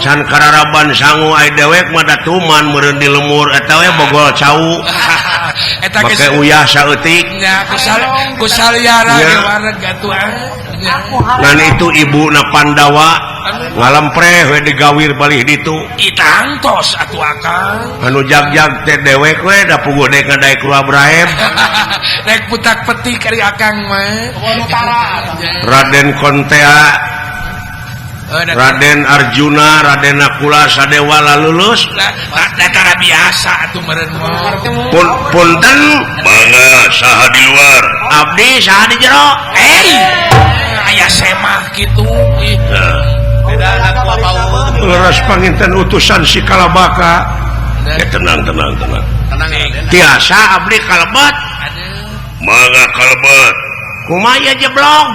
Can kararaban sangu ai dewek mah datuman meureun di lemur eta we bogol cau. Eta make uyah saeutik. Nya kusaliara ge wareg atuh. Ngan itu ibuna Pandawa ngalempreh we digawir balih ditu. Itangtos atuh akang. Anu jag-jag teh dewek we da puguh dek ngadaek ku Abraham. Rek putak petik ari akang mah. Raden Kontea, Raden Arjuna, Raden Nakula Sadewa lalulus. Datara biasa atuh meureun mah. Punten mangga saha di luar? Abdi saha di jero? Aya semah kitu. Leres panginten utusan si Kalabaka. Ya, tenang tenang tenang. Tiasa abdi kalebet. Mangga kalebet. Kumaha jeblog?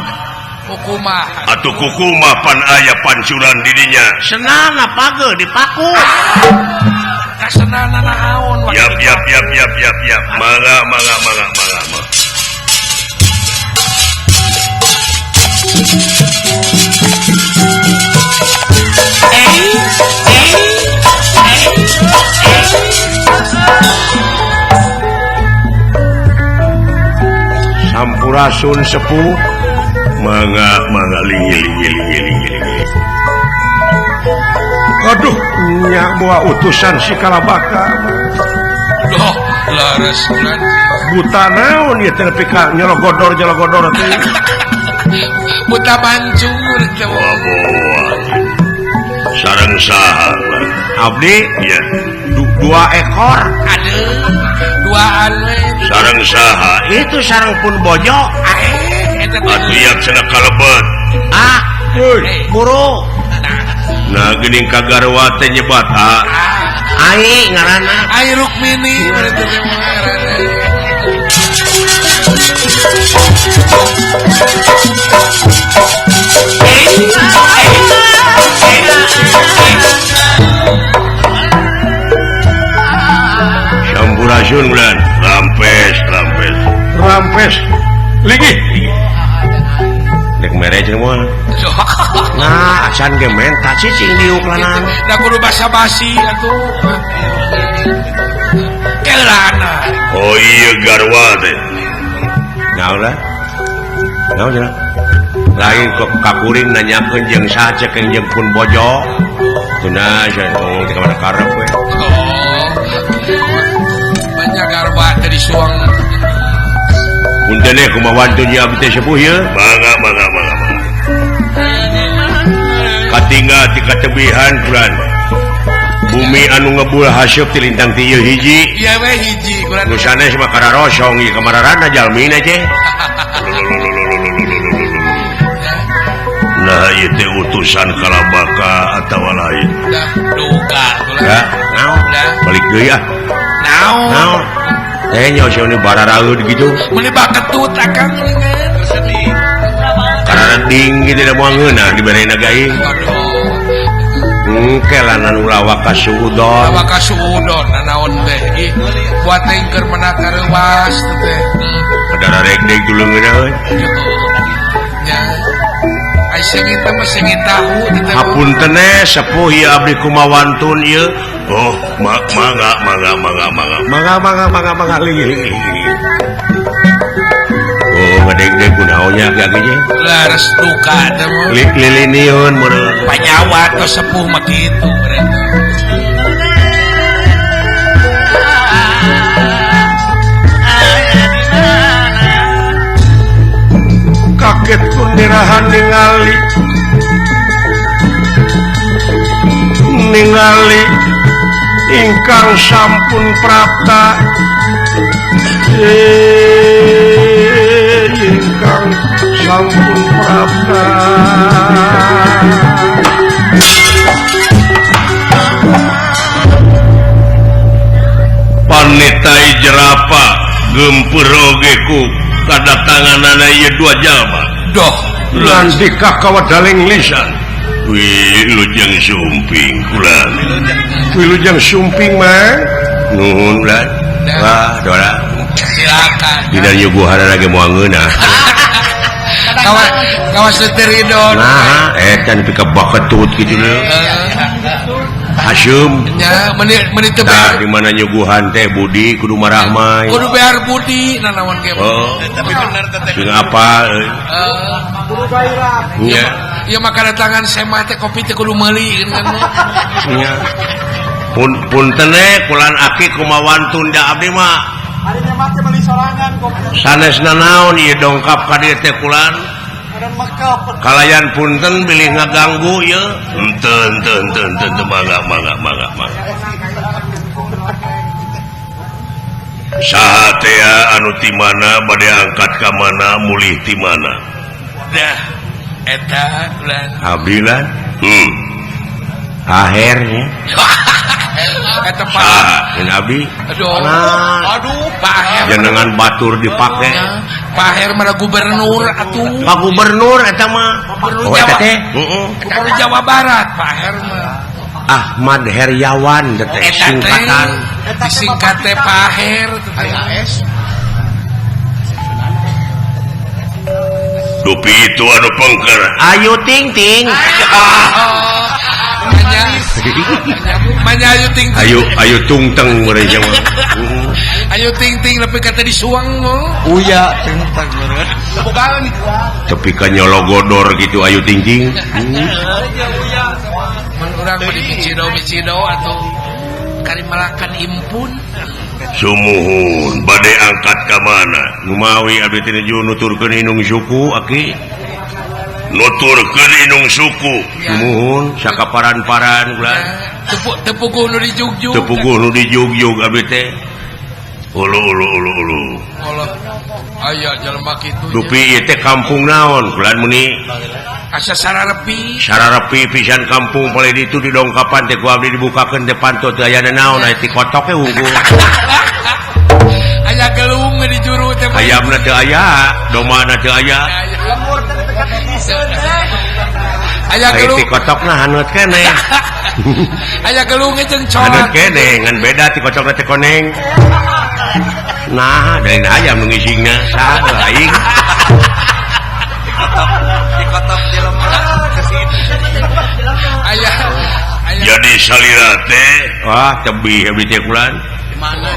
Kukumah. Atuh kukumah pan aya pancuran didinya. Senang apa ge dipaku. Kasenana naon? Yap yap yap yap yap yap. Mangga mangga mangga mangga mangga. Sampurasun sepuh. Mangga mangga lingi lingi lingi lingi lingi. Aduh, nya bawa utusan si Kalabaka. Loh, laras bulan. Buta naon ieu teh nepi ka nyologodor nyologodor teh. Buta mancur teh. Sareng saha? Abdi iya. Dua ekor. Aduh, duaan we. Sareng saha? Itu sareng pun bojo. Atuh yak cenah kalebet. Ah, buru. Nah geuning ka garwa teh nyebat ah. Ai ngaranna. Ai Rukmini berarti teh ngaranna. Sampurasun bulan. Rampes rampes. Rampes. Ligi. Dek mere cenah moal. Nah, acan ge menta cicing diuk lanang. Da kudu basa-basi atuh. Kelana. Oh iya garwa teh. Naon lah? Naon cenah? Lain kok kakuring nanyakeun jeung saha cek jeung pun bojo. Cenah cenah ngomong teh ka mana karep we. Oh. Banyak garwa teh disuang. Punten kumaha wantun ieu abdi teh sepuh ieu? Mangga mangga mangga. Katinggal ti katebihan kulan. Bumi anu ngebul haseup ti lintang ti ieu hiji. Ieu we hiji kulan. Nu sanes mah kararosong ieu kamararana jalmina teh. Nah ieu teh utusan Kalabaka atawa lain. Dah duka kulan. Naon? Balik deui ah. Naon? Naon? Teh nya sia nu bararaeud gitu. Meuni baketut akang geuningan. Karareding gitu da moal ngeunah diberena gaing. Engke lanan ulah waka suudon. Waka suudon nanaon teh ih buat teh keur menak kareuwas teh. Padahal rek-rek dulu ngeunah euy. Nya. Ai seungit teh mah seungit tahu teh. Hapunten sepuh ieu abdi kumawantun ieu. Oh, mangga mangga mangga mangga. Mangga mangga mangga mangga lingi. Oh, ngadeg-deg kunaonnya aki-aki nya. Leres duka teh mah. Liliniun meureun. Panyawa tos sepuh mah kitu meureun. Kaget kundirahan ningali ningali ingkang sampun prapta ingkang sampun prapta Panitai jerapa gempur oge ku kadatanganana ieu dua jalma. Doh, lan dikakawedaling lisan. Wilujeng sumping kula. Wilujeng sumping mah. Nuhun ulah. Wah, dora. Silakan. Tidak nyuguhan lagi moal ngeunah. Kawas teu ridho. Nah, eta nepi ka baketut kitu leuh. Hasyum. Nya meuni teu Tah di mana nyuguhan teh budi kudu marahmai. Kudu behar budi nanaon ge. Oh, Tapi bener teteh. sing apa euy. Kudu gairah. Nya. Ieu mah kadatangan semah teh kopi teh kudu meuli kan. Nya. Punten kulan aki kumawan tunda abdi mah. Ari mah teh meuli sorangan kopi. Sanes nanaon ieu dongkap ka dieu teh kulan. Kalayan punten bilih ngaganggu ieu. Henteu henteu henteu henteu mangga mangga mangga mangga. Saha teh anu ti mana bade angkat ka mana mulih ti mana? Dah eta kulan. Abdi lan. Akhirnya. Eta Pak Abdi. Aduh. Nah. Aduh, Pak Aher. Jenengan batur dipake. Pak Aher mah gubernur atuh. Pak gubernur eta mah. Gubernur Oh, eta Jawa. teh. Heeh. Gubernur Jawa Barat Pak Aher mah. Ahmad Heryawan teh Eta teh singkatan. Disingkat teh Pak Aher teh. Dupi itu anu pengker. Ayu ting ting. Manya ayu ting ting. Ayu ayu tungteng meureun jeung mah. Ayu ting ting nepi ka teh disuang mah. Uya tentang meureun. Tepi ka nyologodor gitu ayu ting ting. Mun urang mah di Micido-Micido atuh karimalakan impun. Sumuhun bade angkat ka mana? Numawi abdi teh nuju nuturkeun inung suku aki. Nuturkeun inung suku. Sumuhun sakaparan-paran ulah. Tepuguh nu dijugjug. Tepuguh nu dijugjug abdi teh. Ulu ulu ulu ulu. Allah. Aya jelema kitu. Dupi ieu teh kampung naon kulan meni? Asa sararepi. Sararepi pisan kampung palih ditu didongkapan teh ku abdi dibukakeun teh panto teu aya naon aya ti kotok we unggul. Aya gelung di juru teh. Ayamna teu aya, domana teu aya. Lemur teh dekat netizen teh. Aya gelung. Aya ti kotokna haneut keneh. Aya gelung jeung colat. Haneut keneh ngan beda ti kotokna teh koneng. Nah, dari ayam nu ngisingna saha aing. Dikotok jelema ke situ. Aya Jadi salira teh wah tebih abdi teh kulan. Di mana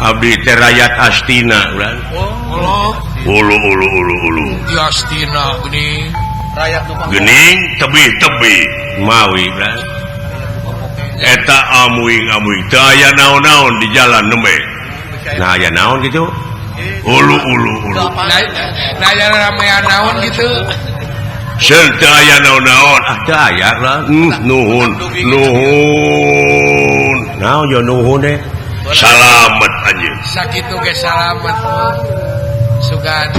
Abdi teh rakyat Astina kulan. Oh, ulu ulu ulu ulu. Di Astina geuning. Rakyat nu Geuning tebih-tebih mawi kulan. Eta amuing-amuing teu aya naon-naon di jalan nembe. Nah, aya naon gitu? Ulu ulu ulu. Nah, aya ramean naon gitu. Seun teu aya naon-naon. Ah, teu aya lah. Nuhun, nuhun. Naon yo nuhun deh. Salamet anjeun. Sakitu ge salamet. Sugan.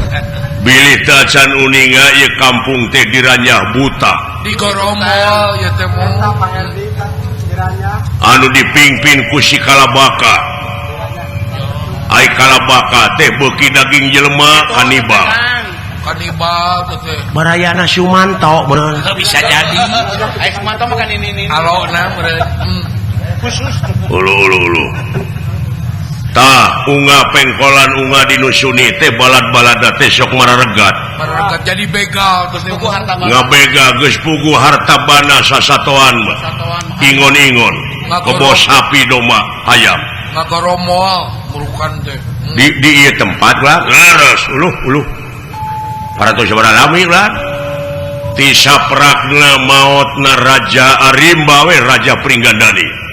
Bilih teu acan uninga ieu kampung teh diranyah buta. Di goromol ieu teh mah. Anu dipingpin ku si Kalabaka. Ai Kalabaka teh beuki daging jelema kanibal. Kanibal teh. Barayana Sumanto meureun. Bisa jadi. Ai Sumanto mah kan ini. Alona meureun. Khusus. Ulu ulu ulu. Tah unga pengkolan unga di nu Suni teh balad-balada teh sok mararegat. Mararegat jadi begal teh puguh harta bana. Ngabega geus puguh harta bana sasatoan mah. Ingon-ingon kebo sapi domba hayam. Ngagoromol murukan teh. Di ieu tempat lah. Leres uluh uluh. Paratos sabaraha lami lah. Ti saprakna maotna Raja Arimba we Raja Pringgandani.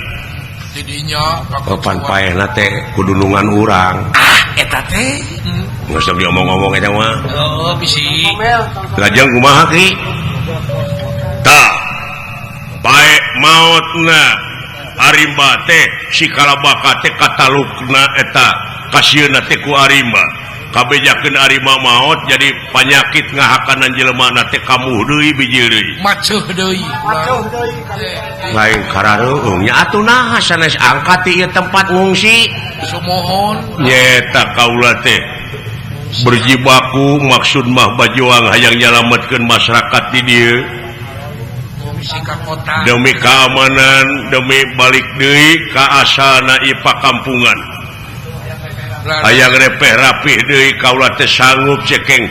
Tidinya kapan paehna teh kudunungan urang. Ah eta teh. Geus teu diomong-omong eta mah. Oh bisi. Lajeng kumaha ki? Tah. Pae maotna Arimba teh si Kalabaka teh katalukna eta kasieuna teh ku Arimba. Kabejakeun Arimba maot jadi panyakit ngahakanan jelema teh kamuh deui bijil deui. Maceuh deui. Maceuh deui. Lain karareueung nya atuh naha sanes angkat ti ieu tempat ngungsi. Sumuhun. Nyeta kaula teh berjibaku maksud mah bajuang hayang nyalametkeun masyarakat di dieu. Demi keamanan, demi balik deui ka asalna ieu pakampungan. Hayang repeh rapih deui kaula teh sanggup cekeng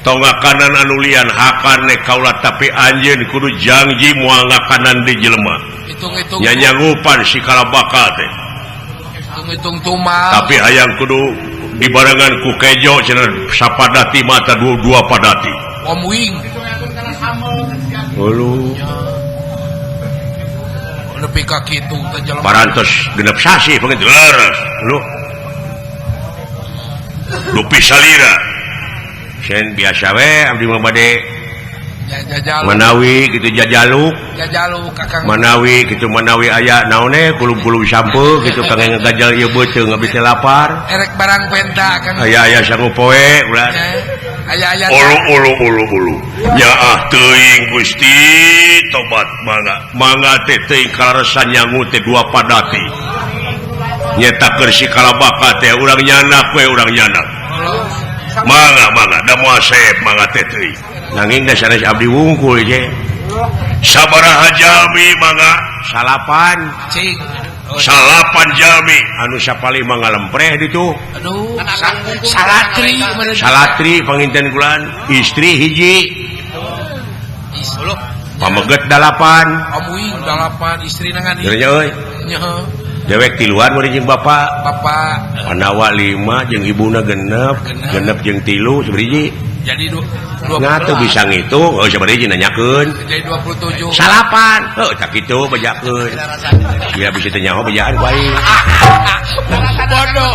Tong ngakanan anu lian hakan nek kaula tapi anjeun kudu janji moal ngakanan di jelema. Hitung-hitung. Nyanyangupan si kalabaka teh. Hitung-hitung tumal. Tapi hayang kudu dibarengan ku kejo cenah sapadati mata dua padati. Om wing. Hulu. Nepi ka kitu teh jelema. Parantos genep sasih panginten. Leres. Lu. Lupi salira. Sen biasa we abdi mah bade manawi kitu jajaluk. Jajaluk kakang. Manawi kitu manawi aya naone kulub-kulub sampeu kitu kang ngagajal ieu beuteung abdi teh lapar. Erek barang penta kang. Aya-aya sangu poe ulah. Aya-aya. Ulu ulu ulu ulu. Nyaah teuing Gusti tobat mangga. Mangga teh teuing kalaresan nyangu teh dua padati. Nyeta keur si kalabaka teh urang nyanak we urang nyanak. Mangga mangga da moal seep mangga teh teuing. Nanging da sanes abdi wungkul je. Sabaraha jalmi mangga? Salapan. Cing. Salapan jalmi anu sapalih mah ngalempreh ditu. Aduh, salatri salatri panginten kulan istri hiji. Pameget 8. Amuing 8 istri nangan. Nya euy. Nya. Dewek tiluan mun jeung bapak. Bapak. Panawa 5 jeung ibuna genep, genep jeung 3 sabaraha? Jadi 2 Nah teu bisa ngitung, oh sabaraha nanyakeun. Jadi 27. Salapan. Heuh tak kitu bejakeun. Sia bisa teh nyaho bejaan ku aing. Bodoh.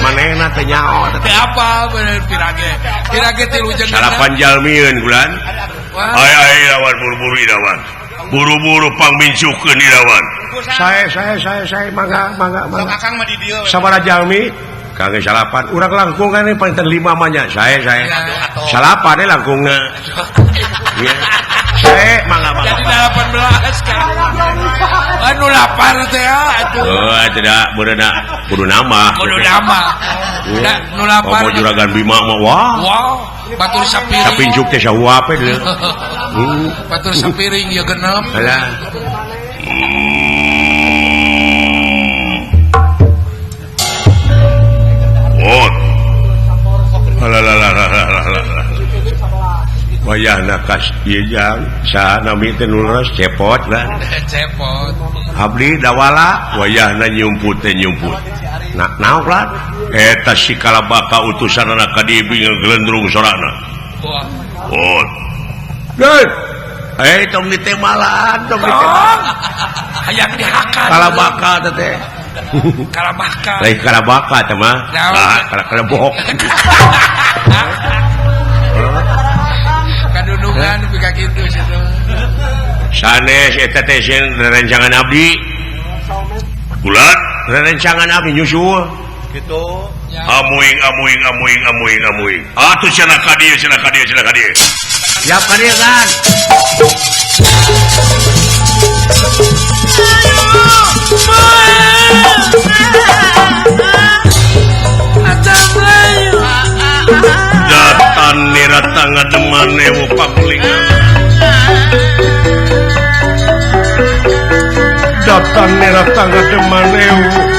Manehna teh nyaho. Teu apa bener pirage. Pirage tilu jeung salapan jalmieun kulan. Ay ay lawan buru-buru irawan. Buru-buru pangmincukeun irawan. Saya mangga mangga mangga. Akang mah di dieu. Sabaraha jalmi? Kangge salapan. Urang langkung kan paling 5 mah nya. Saya. Salapan we langkungna. Saya mangga mangga. Jadi 18 kan. Anu lapar teh atuh. Oh, tidak beurena kudu nama. Kudu nama. Da nu lapar. Komo juragan Bima mah wah. Wah, batur sapiring. Sapincuk teh sahuap we deui. Batur sapiring ya genep. Alah. Wayahna kas ieu jang saha nami teh nu leres cepot lah. Cepot. Abdi dawala wayahna nyumput teh nyumput. Nah, naon lah? Eta si kalabaka utusanana ka dieu ngeglendrung sorana. Wah. Oh. Geus. Eh tong ditemalan, tong ditemalan. Hayang dihakan. Kalabaka teh. Kalabaka. Lain kalabaka teh mah. Ah, kalabok. Kadunungan nepi ka kitu situ. Sanes eta teh sieun rerencangan abdi. Kulan rerencangan abdi nyusul. Kitu. Amuing amuing amuing amuing amuing. Atuh cenah ka dieu cenah ka dieu cenah ka dieu. Siap ka dieu kan. Datan nirata ngademan ewu pakulingan. Datan nirata ngademan ewu pakulingan.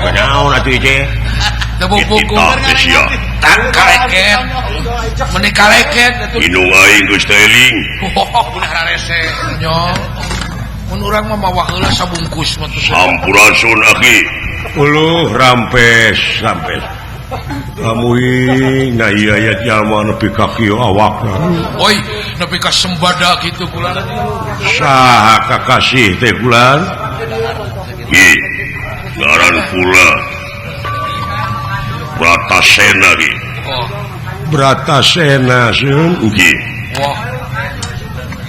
Naon atuh ieu? Teu buku. Tang kaleket. Meni kaleket atuh. Inung aing geus teh eling. Budak rarese nya. Mun urang mah mawa heula sabungkus mah teh. Sampurasun aki. Uluh rampes, rampes. Amuing nah ieu aya jalma nepi ka kieu awakna. Oi, nepi ka sembada kitu kula. Saha kakasih teh kulan? Hi. Ngaran kula Bratasena ki. Bratasena seun ki. Wah.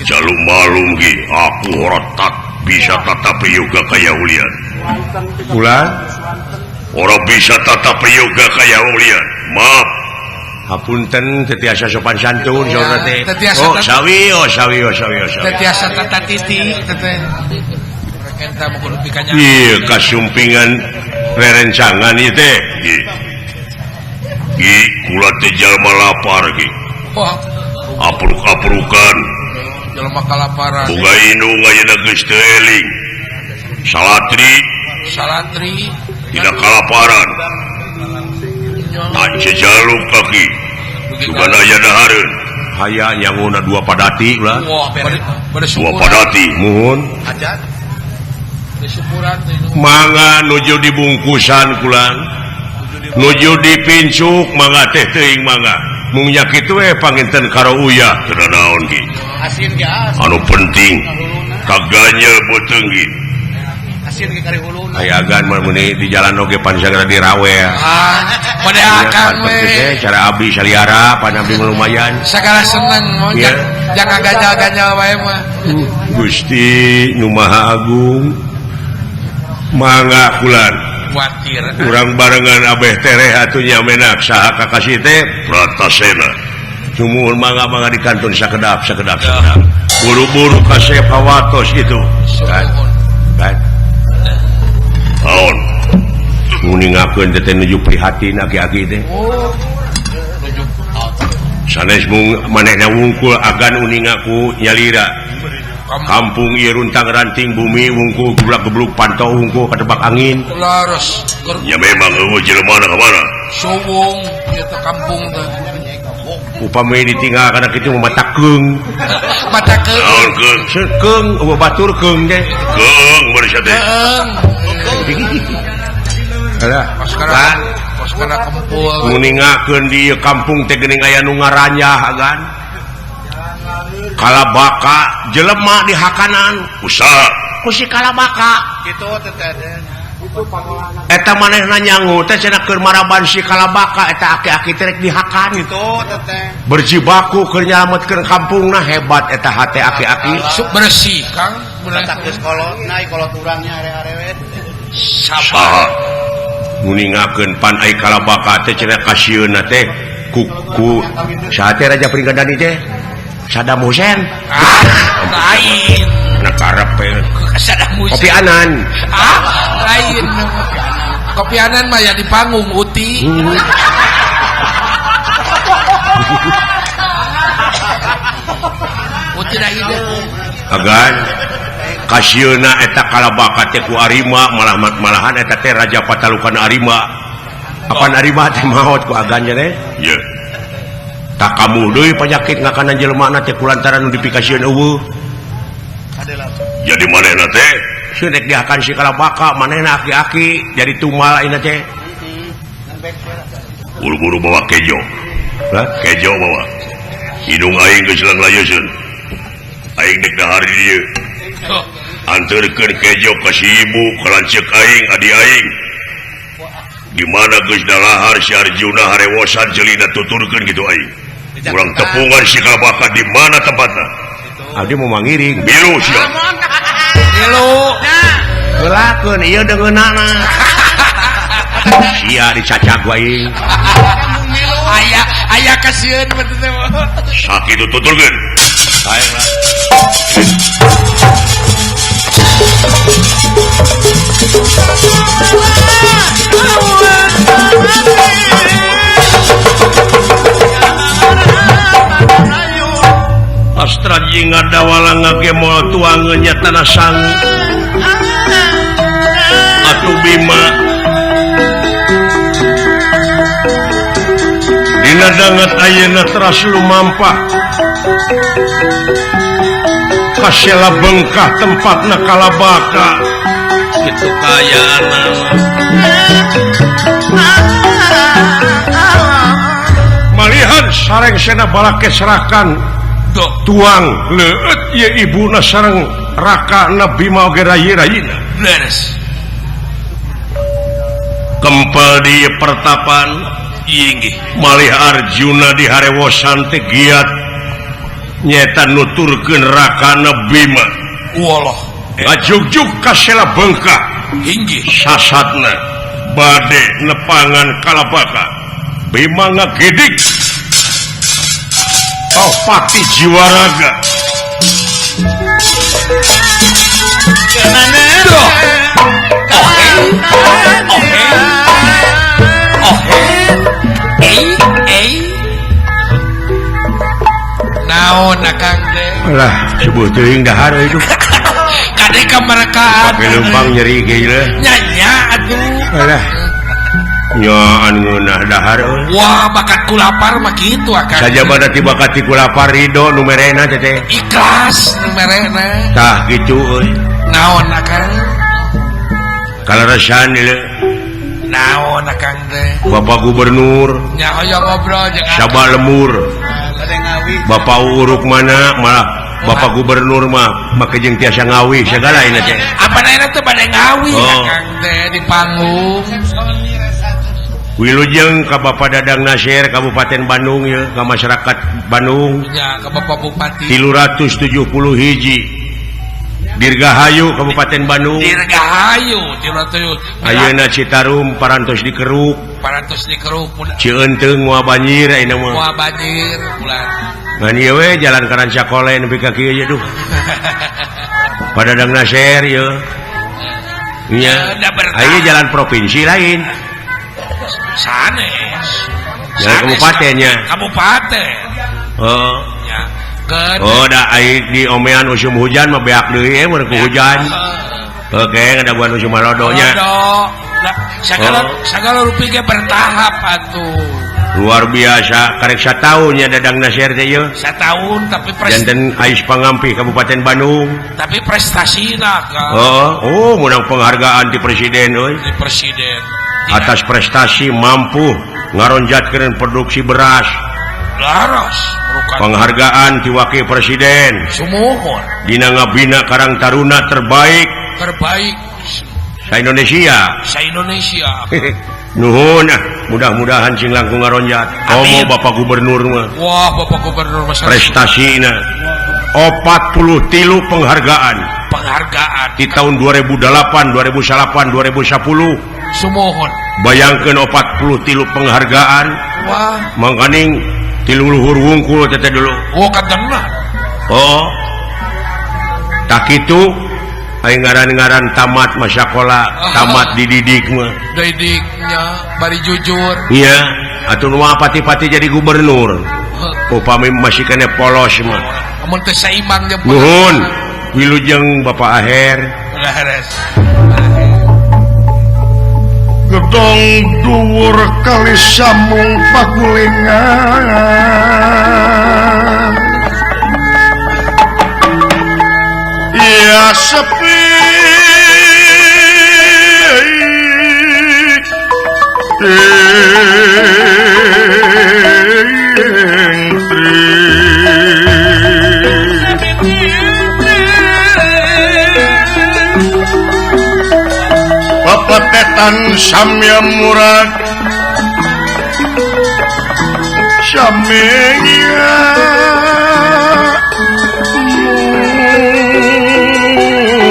Jalum malum ki, aku ora tak bisa tatap yoga kaya ulian. Kula ora bisa tatap yoga kaya ulian. Maaf. Hapunten teu tiasa sopan santun saurna teh. Oh, sawi oh sawi oh sawi oh sawi. Teu tiasa tata titi teh. Iya kasumpingan rerencangan ieu teh. Ki kula teh jalma lapar ki. Apruk-aprukan. Jelema kalaparan. Boga indung ayeuna geus teu eling. Salatri. Salatri tidak kalaparan. Tak jejaluk kaki. Sugan aya dahareun. Haya nyanguna dua padati ulah. Dua padati muhun. Mangga nuju dibungkusan kulan. Nuju dipincuk mangga teh teuing mangga. Mung nya kitu we panginten karo uyah teu naon ki. Asin ge anu penting kaganyel beuteung ki. Asin ge kari huluna. Aya agan mah meuni di jalan oge pan sagala dirawe. Ah, pada akan we. Cara abdi saliara pan abdi lumayan. Sagala seneng mun jangan ganyal-ganyal wae mah. Gusti nu Maha Agung mangga kulan. Kuatir. Urang barengan abeh tereh atuh nya menak saha kakasih teh Pratasena. Sumuhun mangga-mangga di kantun sakedap sakedap sakedap. Buru-buru kasep hawatos itu. Kan. Kan. Naon? Nguningakeun teh nuju prihatin aki-aki teh. Oh. Nuju sanes mung manehna wungkul agan uningaku nyalira. Kampung ieu runtang ranting bumi wungkul geblak-gebluk pantau wungkul katebak angin. Laras. Ya memang eueuh jelema na ka mana? Suwung ieu teh kampung teh. Upami ditinggal kana kitu mah mata keung. Mata keung. Naon keung? Keung eueuh batur keung teh. Keung bari teh. Keung. Alah, kos kana kempul. Nguningakeun di ieu kampung teh geuning aya nu ngaranyah agan. Kalabaka jelema di hakanan usaha ku si kalabaka kitu teh teh eta manehna nyangu teh cenah keur maraban si kalabaka eta aki-aki teh rek dihakan kitu teh berjibaku keur nyalametkeun kampungna hebat eta hate aki-aki sok bersih Kang tak geus kolot naik kolot urangnya are-arewe sabar nguningakeun pan ai kalabaka teh cenah kasieunna teh ku saha teh Raja Pringgadani teh Saddam Hussein. Ah, lain. Nah, karep Saddam Hussein. Kopi Anan. Ah, lain. Kopi Anan mah ya di panggung uti. Uti dah ide. Agan kasieuna eta kalabaka teh ku Arima malah malahan eta teh Raja Patalukan Arima. Apan Arima teh maot ku agan teh? Ye. Tak kamu deui penyakit ngakanan jelema teh kulantaran nu dipikasieun eueuh. Jadi manehna teh sieun rek dihakan si kalabaka manehna aki-aki jadi tumal ayeuna teh. Buru-buru bawa kejo. Hah? Kejo bawa. Hidung aing geus langlayeuseun. Aing dek dahar di dieu. Anterkeun kejo ka si ibu ka lanceuk aing adi aing. Di mana geus dalahar si Arjuna harewosan jelina tuturkeun kitu aing. Urang tepungan si kalabaka di mana tempatna? Abdi mau mangiring. Milu sia. Milu. Heulakeun ieu deungeunana. Sia dicacag wae. Aya aya kasieun mah teh. Sakitu tuturkeun. Sae lah. Astra jeung ngadawala ngagemol tuangeun nya tanah sangu. Atuh Bima dina danget ayeuna teras lumampah kasela bengkah tempatna kalabaka kitu kayaana. Malihan sareng sena balake serakan tuang leueut ieu ibuna sareng rakana Bima oge rayi-rayina. Leres. Kempel di pertapan inggih malih Arjuna di harewosan teh giat nyeta nuturkeun rakana Bima. Walah. Ngajugjug ka sela bengkah inggih sasatna bade nepangan kalabaka. Bima ngagedik Taupati jiwa raga. Oh, Naon akang teh? Alah, subuh teuing dahar euy duh. Kade kamerkaan. Pake leumpang nyeri ge ieu. Nya nya atuh. Alah. Nyaan ngeunah dahar euy. Wah, bakat ku lapar mah kitu akang. Sajabana ti bakat ti ku lapar ridho nu merena teh. Ikhlas nu merena. Tah kitu euy. Naon akang? Kaleresan ieu. Naon akang teh? Bapak Gubernur. Nya hoyong ngobrol jeung akang. Sabah lemur. Bapak Uruk mana malah Bapak Gubernur mah make jeung tiasa ngawi sagala ayeuna teh. Apa ayeuna teh bade ngawi akang teh di panggung. Wilujeng ka Bapak Dadang Nasir Kabupaten Bandung ya, ka masyarakat Bandung. Nya ka Bapak Bupati. 370 hiji. Dirgahayu Kabupaten Bandung. Dirgahayu 300. Ayeuna Citarum parantos dikeruk. Parantos dikeruk. Cieunteng moal banjir ayeuna mah. Moal banjir bulan. Ngan ieu we jalan ka Rancakole nepi ka kieu duh. Pak Dadang Nasir ieu. Nya. Aya jalan provinsi lain. Sanes. Jalan kabupatennya. Kabupaten. Oh. Ya. Oh, da ai di omean usum hujan mah beak deui mun ku hujan. Oke, ngadaguan usum malodonya. Segala segala rupi ge bertahap atuh. Luar biasa, karek sataun nya Dadang Nasir teh ieu. Sataun tapi janten ais pangampih Kabupaten Bandung. Tapi prestasina Kang. Oh, oh menang penghargaan di presiden euy. Di presiden. Atas prestasi mampu ngaronjatkeun produksi beras. Laras. Penghargaan di wakil presiden. Sumuhun. Dina ngabina Karang Taruna terbaik. Terbaik sa Indonesia. Sa Indonesia. Nuhun, mudah-mudahan sing langkung ngaronjat. Komo Bapak Gubernur mah. Wah, Bapak Gubernur mah prestasina 43 penghargaan. Penghargaan di tahun 2008, 2009, 2010. Sumuhun. Bayangkeun 43 penghargaan. Wah, mangkaning tilu luhur wungkul teh dulu. Oh, katengah. Oh. Tak kitu aing ngaran-ngaran tamat masakola, tamat dididik mah. Didiknya bari jujur. Iya, atuh nu pati-pati jadi gubernur. Upami masih kene polos mah. Amun teu saimbang jeung nuhun. Wilujeng Bapak Aher. Laras. Gedong dhuwur kali samung pagulingan. Ya sepi pepetetan samya murad samya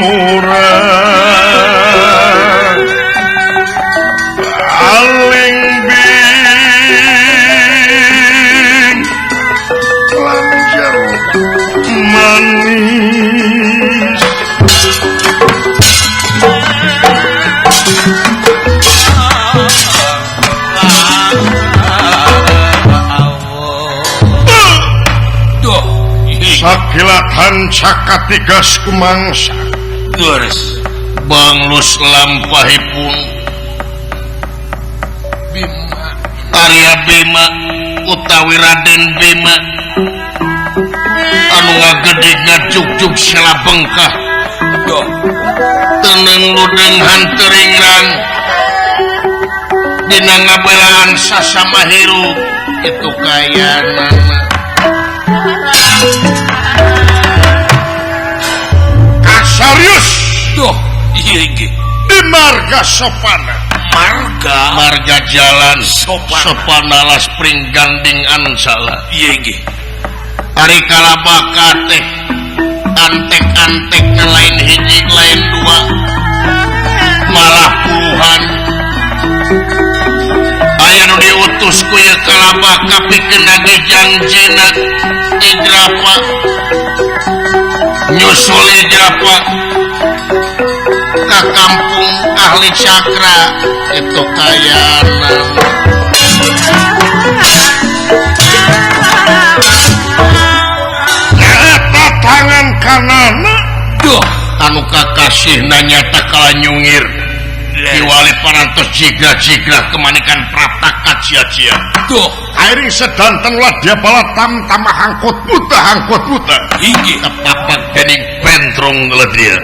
murad aling bing lancar manis. Sakilatan cakatigas kumangsa Terus banglus lampahipun Bima Arya Bima utawi Raden Bima anu ngagedeg ngajugjug sela bengkah teneng ludeng hanteringrang dina ngabelaan sasama hirup itu kayana. Kasarius duh iya inggih di marga sopana marga marga jalan sopana sopana las pringganding ansala iya inggih ari kalabaka teh antek-antek lain hiji lain dua malah puluhan aya nu diutus ku ieu kalabaka pikeun nagih janjina Idrapa nyusul Idrapa ka kampung ahli cakra itu kayana. Manehanana Duh anu kakasihna nyata kala nyungir diwali parantos jigrah-jigrah kemanikan prapta kacia-cia. Duh airing sedanten ladya balatam tamah angkot buta inggih tepapak dening bentrong ladya.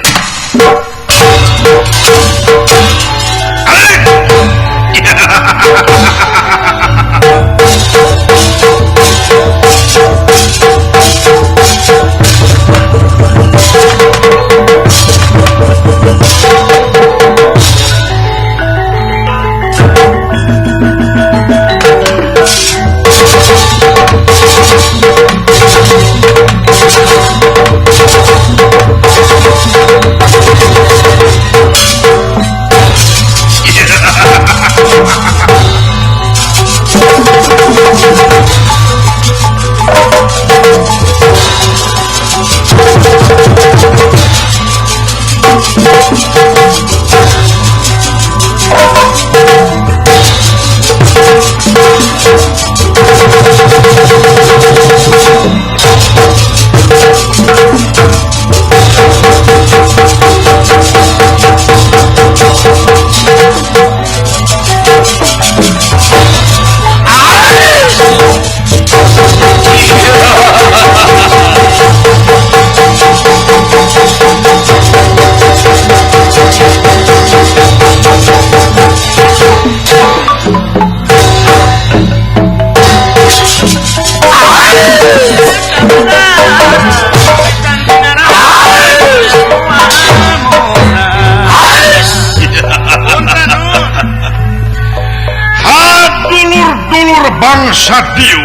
Bangsa Diu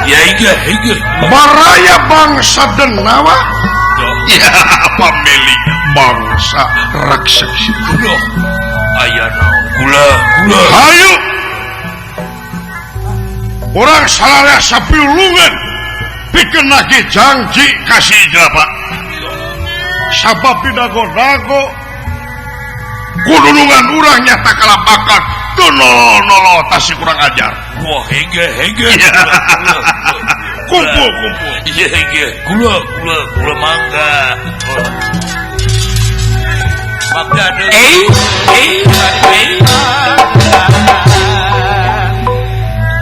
ya iya iya baraya bangsa Denawa ya pemilik bangsa raksasa. Duh aya naon gula gula hayu urang salaleh sapiulungan pikeun lagi janji kasih jelapa sabab dago-dago kudulungan urang nyata kalapakan tuh nolo tasi kurang ajar. Wah hege hege kumpul kumpul iya hege gula gula gula mangga mangga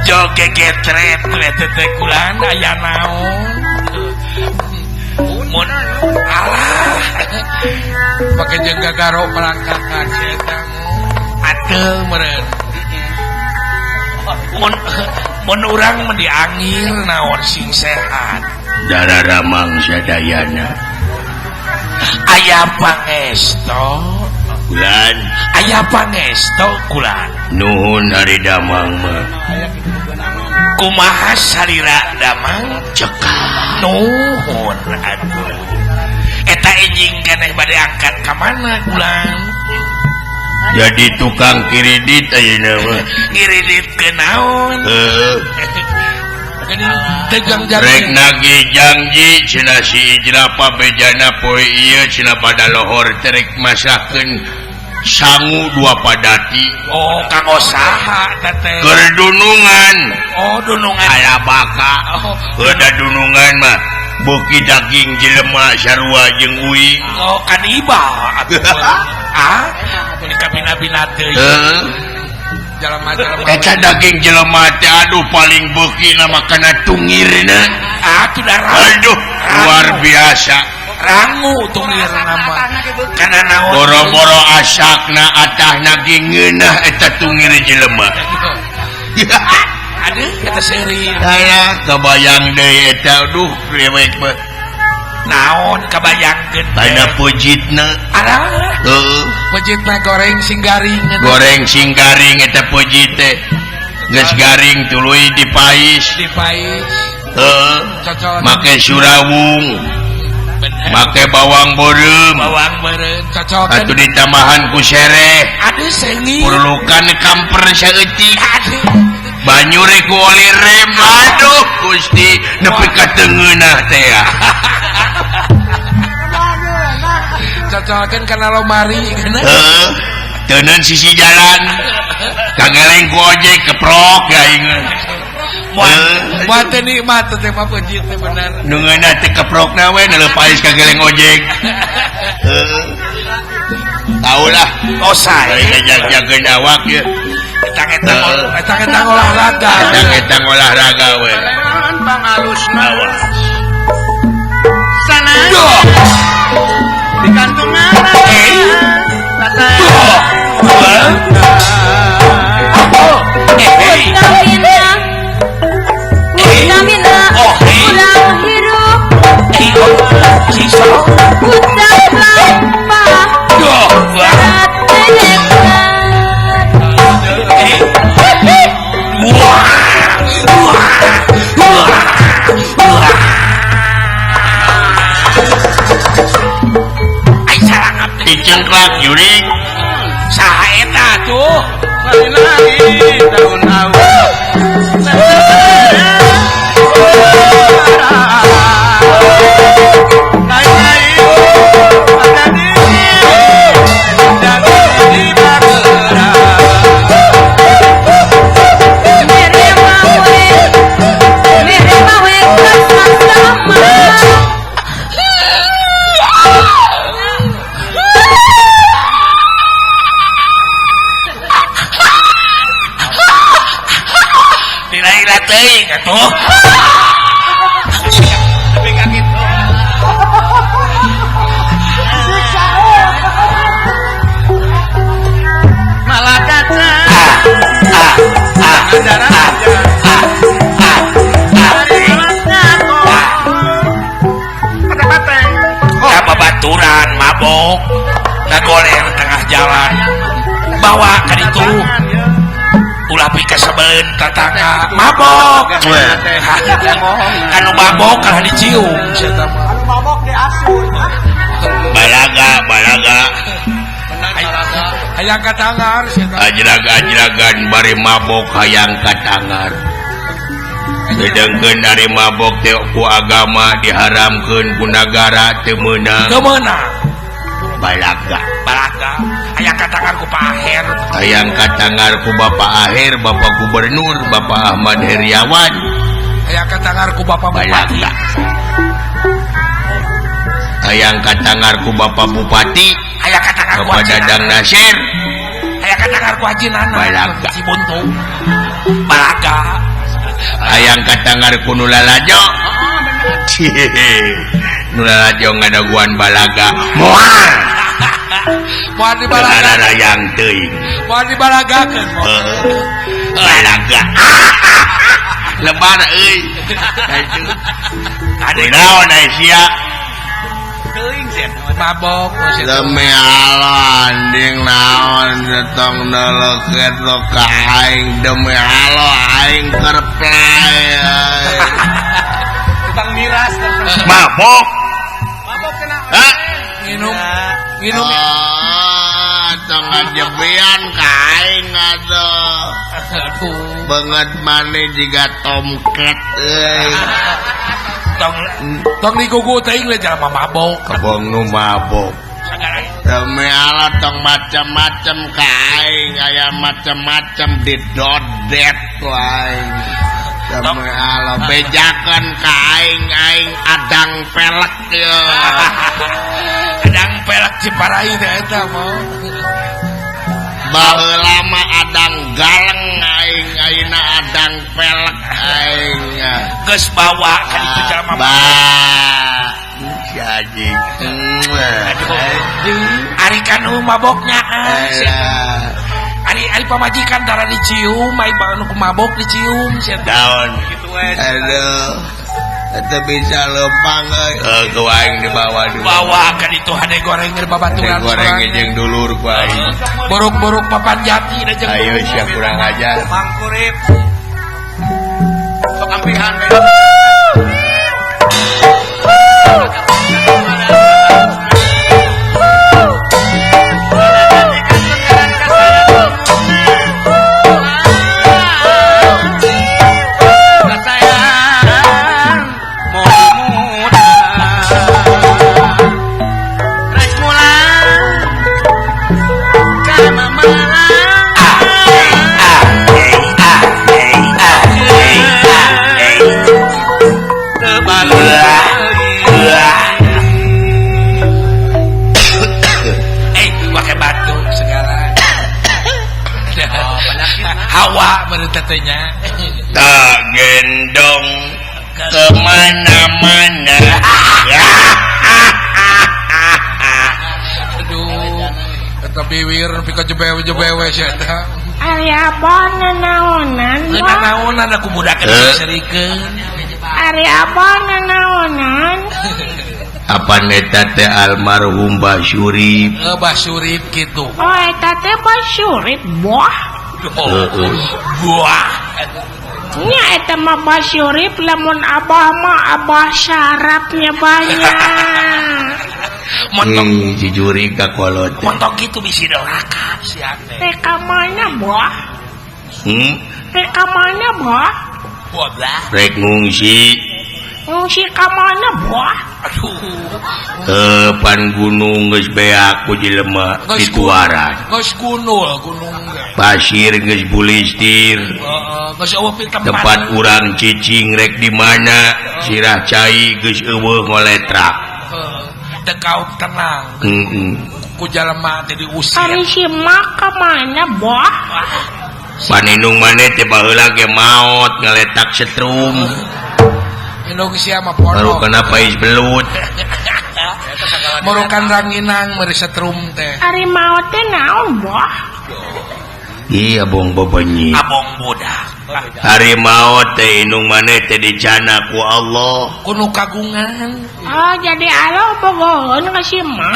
joge ketret teh kulan aya naon mun alah pake jeung gagaro melangkakan si eta ateul meureun mun urang mah diangir naon sing sehat darah mangsa dayana aya pangesto kulan aya pangesto kulan nuhun ari damang mah kumaha salira damang cekap nuhun atuh eta enjing keneh bade angkat ka mana kulan jadi tukang kiridit ayeuna mah ngiridit ke naon heuh tegang janji rek nagih janji cenah si Ijrapa bejana poe ieu cenah pada lohor terek masakeun sangu dua padati. Oh kanggo saha teh keur dunungan. Oh dunungan aya baka. Oh da dunungan mah beuki daging jelema sarua jeung uing. Oh kanibal atuh. Ah atuh kabina-bina teh heuh jelema-jelema eta daging jelema teh aduh paling beuki na makana tungirna. Ah tuh aduh luar biasa rangu tungirna mah kana naon boro-boro asakna atahna ge ngeunah eta tungir jelema. Aduh eta seuri aya kabayang deui eta aduh rewek mah naon kabayangkeun pada pujitna. Alah heuh pujitna goreng sing garing goreng sing garing eta pujit teh geus garing tuluy dipais dipais heuh make surawung make bawang beureum bawang beureum cocok atuh ditambahan ku sereh aduh sengi perlukan kamper saeutik aduh banyu rek ku oli rem aduh Gusti nepi ka teu ngeunah teh cocokeun kana lomari heuh teuneun sisi jalan kageleng ku ojek keprok aing. Moal teh nikmat teh mah peuncit teh bener. Nu ngeunah teh keprokna we neuleuh ka geleng ojek. Heeh. Tahu lah. Osai. Ngajag-jagkeun awak ye. Etang-etang olahraga. Etang-etang olahraga we. Pangalusna. Awas. Sana. Di kantungan. Dicengklak jurig saha eta tuh lari-lari daun awu tuh. Tapi ka kitu. Malah kaca. Ya babaturan mabok ngagoler tengah jalan bawa ka ditu ulah pikasebeleun tatangga mabok kanu mabok kalah dicium sia mah anu mabok diasun balaga balaga hayang katangar sia ajrag-ajragan bari mabok hayang katangar sedengkeun ari mabok teh ku agama diharamkeun ku nagara teu meunang teu meunang balaga balaga hayang katangar ku Pak Aher hayang katangar ku Bapak Aher Bapak Gubernur Bapak Ahmad Heriawan hayang katangar ku Bapak Bupati hayang katangar ku Bapak Bupati hayang katangar ku Bapak Dadang Nasir hayang katangar ku Haji Nana balaga Cibuntu balaga hayang katangar ku nu lalajo nu lalajo ngadaguan balaga moal moal di balaga hayang teuing moal dibalagakeun balaga lebar euy ade naon ai sia teuing sia mabok demi Allah anjing naon tong neuleukeun lo ka aing demi Allah aing keur play tukang miras mabok mabok kena minum minum tong ngajebean ka aing atuh banget maneh jiga tomcat euy tong tong digugu teuing we jalma mabok kebong nu mabok demi Allah tong macam-macam ka aing aya macam-macam didodet ku aing demi Allah bejakeun ka aing aing adang pelek ye adang pelek Ciparai teh eta mah baheula mah adang galeng aing ayeuna adang pelek aing geus bawa ka ditu jalma si anjing ari kanu maboknya ari ari pamajikan tara dicium ai anu mabok dicium sia daun kitu we aduh teu bisa leumpang euy ku aing dibawa dulu bawa ka ditu hade goreng babaturan goreng jeung dulur ku aing borok-borok papan jati da jeung ayo sia kurang ajar mangkurip sok ampihan Ah, ah, ah, ah, ah. tetenya. Tak gendong kemana-mana. Aduh, eta biwir pika jebewe-jebewe sia eta. Ari abah nanaonan. Nanaonan aku budak serikeun. Ari abah nanaonan. Apa neta teh almarhum Basurip? Basurip kitu. Oh, eta teh Basurip buah. Heeh. Buah. Nya eta mah Basurip lamun abah mah abah sarapnya banyak. Montok jujuri ka kolot. Montok kitu bisi dorakap sia teh. Teh ka mana buah? Teh ka mana buah? Buah. Rek ngungsi. Ngungsi ka mana buah? Aduh. Pan gunung geus beak ku jelema dituaran. Geus gunul gunung ge. Pasir geus bulistir. Heeh, geus eueuh tempat. Tempat urang cicing rek di mana? Sirah cai geus eueuh ngoletrak. Heeh, teu kauk tenang. Heeh. Ku jelema teh diusir. Ari si mak ka mana buah? Paninung maneh teh baheula ge maot ngaletak setrum. Indung sia mah pondok. Baru kana pais belut. Merukan ranginang meri setrum teh. Ari maot teh naon buah? Iya abong bebenyi. Abong budak. Ari maot teh indung maneh teh dicana ku Allah. Kuno kagungan. Oh jadi Allah bogoheun ka si mak.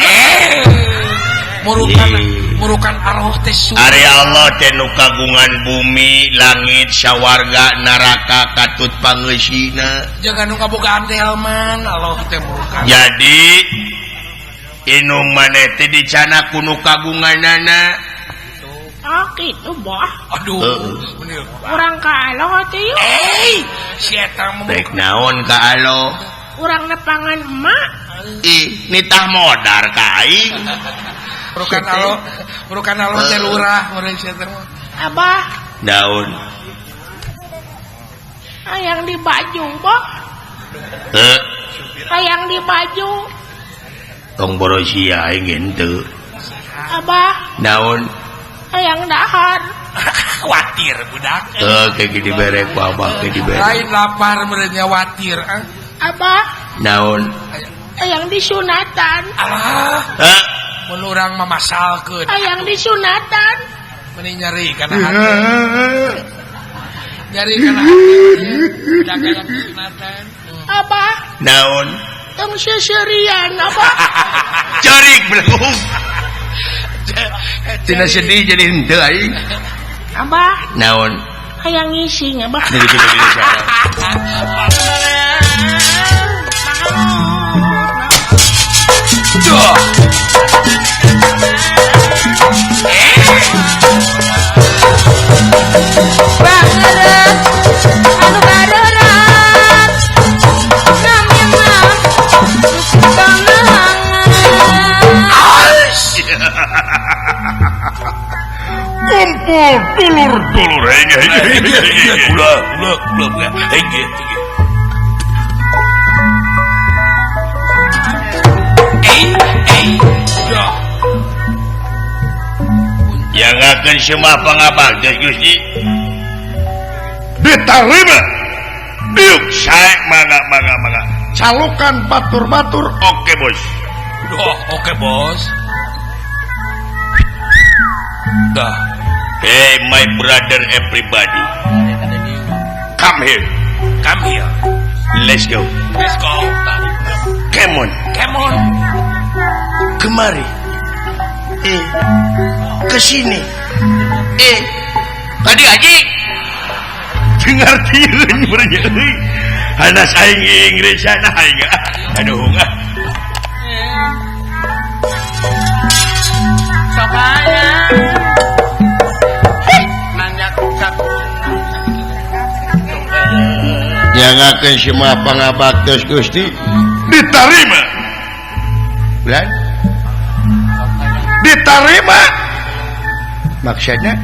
Murukan murukan arwah teh su. Ari Allah teh nu kagungan bumi, langit, sawarga, neraka katut pangeusina. Jangan nu kabogaan teh man, Allah teh murukan. Jadi inung maneh teh dicana ku nu kagunganana. Oh kitu bah. Aduh, urang ka Allah teh yuk. Eh, si eta mah rek naon ka Allah? Urang nepangan emak. Ih, nitah modar ka aing. Merukan alo, merukan alo teh lurah meureun sia teh. Abah. Daun. Hayang di baju, Bah. Heuh. Hayang di baju. Tong borosia aing henteu. Abah. Daun. Hayang dahar. Watir budak. Heuh, kayak dibere ku abah ke dibere. Lain lapar meureun nya watir, ah. Abah. Daun. Hayang disunatan. Alah. Heuh. Mun urang mamasalkeun. Hayang disunatan. Meni nyeri kana hati. Nyeri kana hati. Budak hayang disunatan. Abah. Naon? Tong seuseurian abah. Carik belum. Tina sedih jadi henteu aing. Abah. Naon? Hayang ngising abah. Duh. Bangerat anu barerat namina kanangan. Kumpul dulur-dulur kula kula kula yang akan semua pangabaktos Gusti diterima diuk sae mangga mangga mangga calukan batur-batur oke bos. Oh, oke bos. Dah. Hey my brother everybody, come here, come here, let's go, let's go, come on, come on, kemari, ke sini, tadi haji dengar tiun bernyanyi, anas aing Inggris sana aing, aduh enggak. Jangakeun semua pangabaktos Gusti diterima. Bulan diterima maksudnya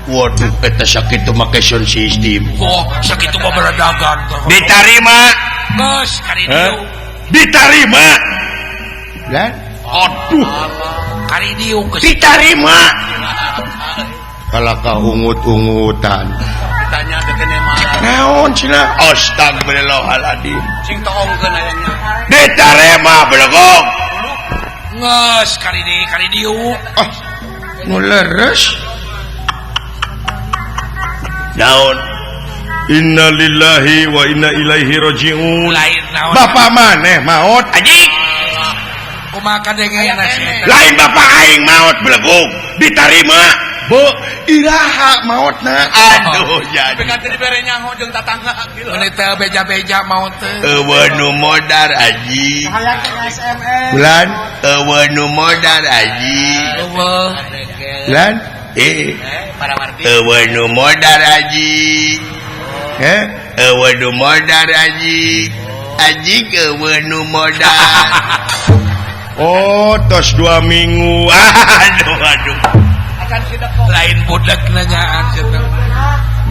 waduh eta sakitu make sound system. Oh sakitu mah berdagang diterima geus kari dieu diterima. Bulan aduh kari dieu geus diterima. Kalaka ungut-ungutan. Ditanya teh kene mah. Naon cenah? Astagfirullahaladzim. Cing toongkeun aya nya. Ditarema belegog. Geus kali di kali dieu. Ah, nu leres. Naon? Innalillahi wa inna ilaihi rajiun. Lain naon? Bapak maneh maot anjing. Kumaha kadengena sih? Lain bapak aing maot belegog ditarima. Bu, iraha maotna. Aduh, jadi. Tapi kan teu dibere nyaho jeung tatangga gila. Mun teu beja-beja maot teh. Eueuh nu modar aji. Hayang ke SMS. Bulan eueuh nu modar aji. Eueuh. Bulan Para wardi. Eueuh nu modar aji. Eueuh nu modar aji. Aji eueuh nu modar. Oh, tos 2 minggu. Aduh, aduh. Lain budak nanyaan cenah.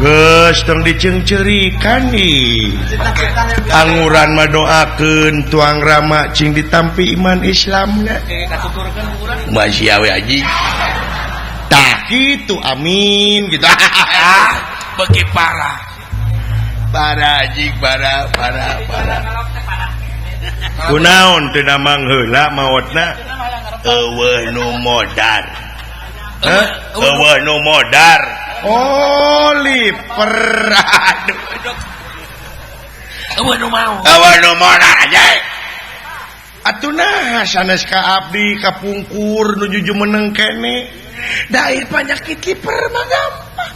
Geus tong diceungceurikan nih. Anguran mah doakeun tuang Rama cing ditampi iman Islamna. Masih awe aji. Tah kitu amin gitu. Beuki parah. Parah aji, parah, parah, parah. Kunaon teu damang heula maotna? Eueuh nu modar. Eueuh nu modar. Oh, liper. Aduh. Eueuh nu mau. Eueuh nu modar aja. Atuh nah sanes ka abdi kapungkur nuju jumeneng kene. Da ieu panyakit liper mah gampang.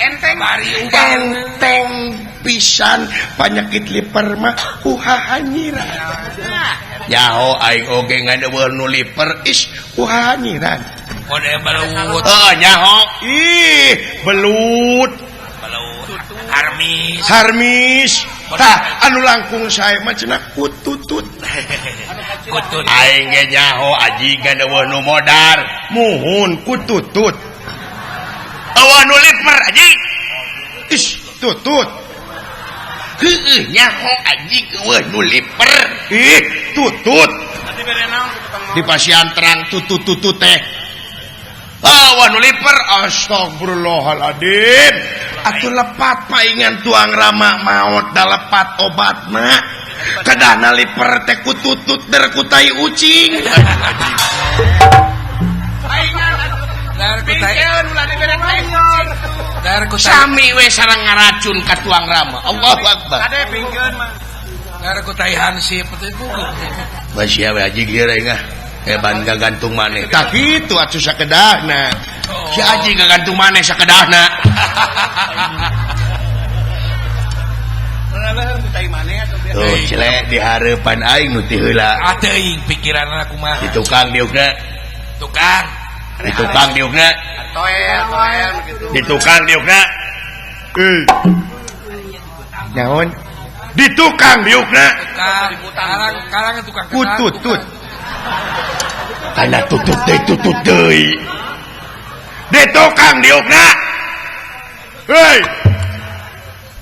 Enteng bari ubah. Enteng pisan panyakit liper mah uhahanyiran. Nyaho aing oge ngan eueuh nu liper is uhahanyiran. Kode belut. Heeh, nyaho. Ih, belut. Belut. Harmis. Harmis. Tah, anu langkung sae mah cenah kututut. Kutut. Aing ge nyaho aji ngan eueuh nu modar. Muhun kututut. Eueuh nu liper aji. Is, tutut. Heueuh nyaho aji eueuh nu liper. Ih, tutut. Di pasian terang tutut-tutut teh. Awan nu liper astagfirullahaladzim. Atuh lepat paingan tuang Rama maot da lepat obatna. Kedahna liper teh kututut der ku tai ucing. Sami we sareng ngaracun ka tuang Rama. Allahu akbar. Ade pingkeun mah. Dar ku tai hansip teh buku. Masih we aji geura aing ah. Heban gagantung maneh. Tah kitu atuh sakedahna. Si aji gagantung maneh sakedahna. Tuh cele di hareupan aing nu ti heula. Ah teuing pikiranna kumaha. Di tukang diukna. Tukang. Di tukang diukna. Toel, toel gitu. Di tukang diukna. Naon? Di tukang diukna. Tukang, karang karang tukang. Kututut. Kana tutut deui tutut deui. Di tukang diukna. Hei.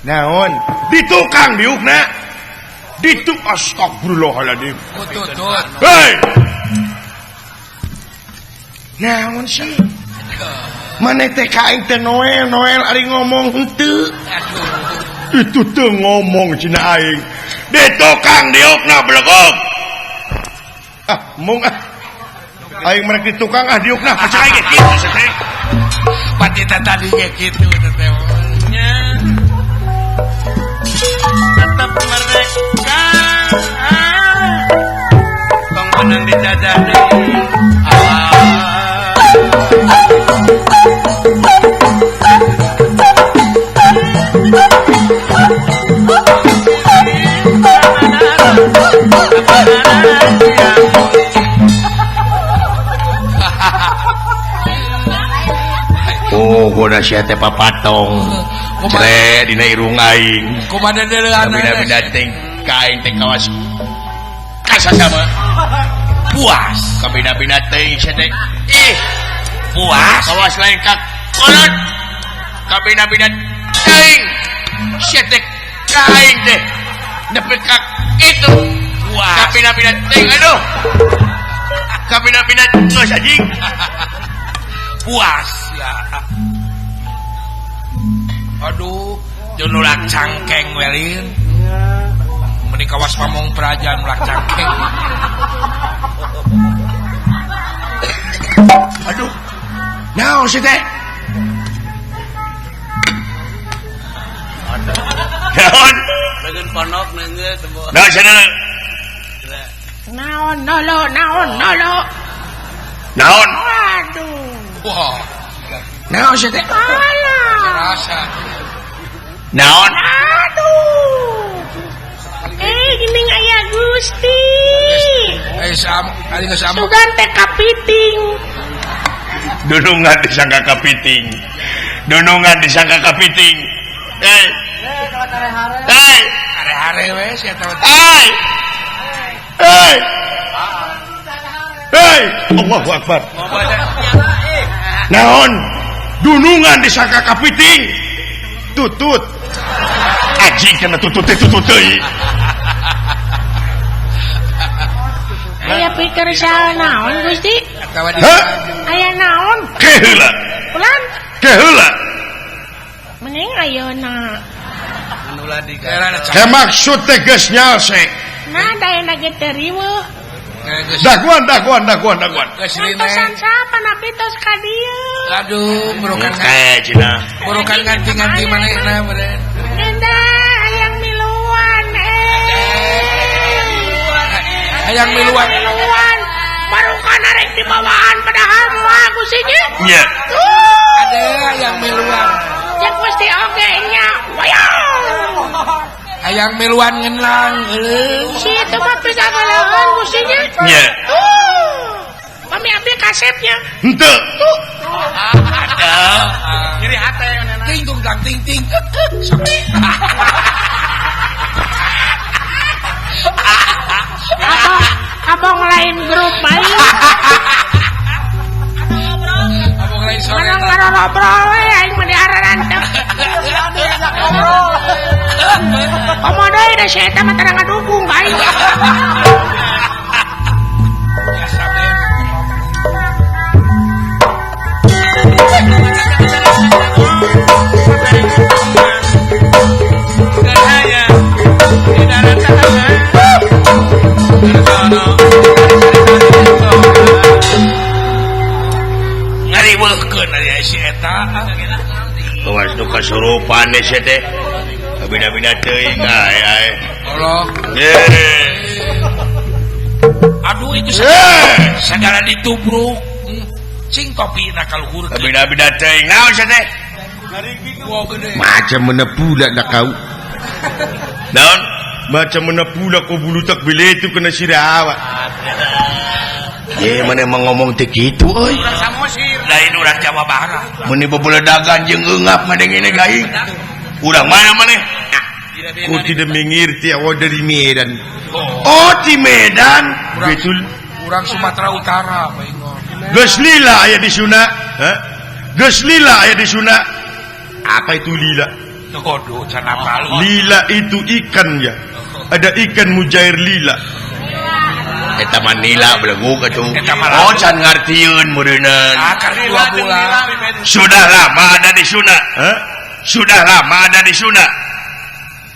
Naon? Di tukang diukna. Di tuk astagfirullahaladzim. Kututut. Hei. Naon sih? Maneh teh ka aing teh Noel, Noel ari ngomong henteu. Itu teu ngomong cenah aing. Di tukang diukna belegog. Ah, mung ah. Aing merek di tukang ah diukna percaya ge kitu teh. Pati teh tadi ge kitu teh. Nya. Tetep mereka. Tong menang dijajah deui. Oh, goda sia teh papatong. Cere dina irung aing. Kumaha deuleuan. Bina-bina teh ka aing teh kawas kasasama. Puas. Kabina-bina teh sia teh. Ih, puas. Kawas lain ka kolot. Kabina-bina teuing. Sia teh ka aing teh. Nepi ka kitu. Puas. Kabina-bina teuing aduh. Kabina-bina geus anjing. Puas ya. Waduh, jeung nulak cangkeng welin. Meni kawas pamong praja nulak cangkeng. Aduh. Naon sih teh? Naon? Lagun ponok neungeut sembuh. Naon cenah? Naon nolo, naon nolo. Naon? Waduh. Wah. Naon sih teh? Alah. Rasa. Naon? Aduh. Geuning aya Gusti. Sam, ari geus amuk. Sugan teh kapiting. Dunungan disangka kapiting. Dunungan disangka kapiting. Hei. Hare-hare we sia teh. Hei. Hei. Hei, Allahu Akbar. Naon? Dunungan disangka kapiting. Tutut. Anjing kana tutut teh tutut deui. Aya pikir saha naon Gusti? Hah? Aya naon? Ke heula. Ulan. Ke heula. Mending ayeuna. Ke maksud teh geus nyalse. Nah, da ge teu riweuh. Daguan daguan daguan daguan. Ngantosan sapa napi tos ka dieu. Aduh, burukan kae cenah. Burukan ganti-ganti manehna meureun. Endah hayang miluan Hayang miluan. Miluan. Barukan arek dibawaan padahal moal Gusti nya. Nya. Ada hayang miluan. Cek mesti oge nya. Wayang. Hayang miluan ngenlang eueuh. Si itu mah pigagalahan Gusti nya. Nya. Pami abdi kasepnya. Henteu. Ada. Nyeri hate ting tung tang ting ting. Abang lain grup aing. Abang lain sore. Menang ngobrol we aing mah diararantep. Komo deui da si eta mah tara ngadukung ka aing. Biasa ben. Ngariweuhkeun ari si eta. Awas nu kasurupan si teh. Beda-beda teuing ae ae. Allah. Aduh itu segala ditubruk. Cing topina kaluhur. Beda-beda teuing naon sia teh? Macam mana pula nak kau? Naon? Macam mana pula kau bulu tak bila itu kena sirawa. Ye mana emang ngomong teh kitu euy. Lain urang Jawa Barat. Mun bebeledagan jeung eungap ngadengene gaing. Urang mana maneh? Ku tidak mengerti awak dari Medan. Oh, di Medan. Betul. Urang Sumatera Utara, Pak Ingon. Geus lila aya di Sunda. Hah? Geus lila aya di Sunda. Apa itu lila? Waduh, can apal. Lila itu ikan ya. Ada ikan mujair lila. Eta mah nila beleguk atuh. Oh, can ngartieun meureunnan. Akar 2 bulan. Sudah lama ada di Sunda. Hah? Sudah lama ada di Sunda.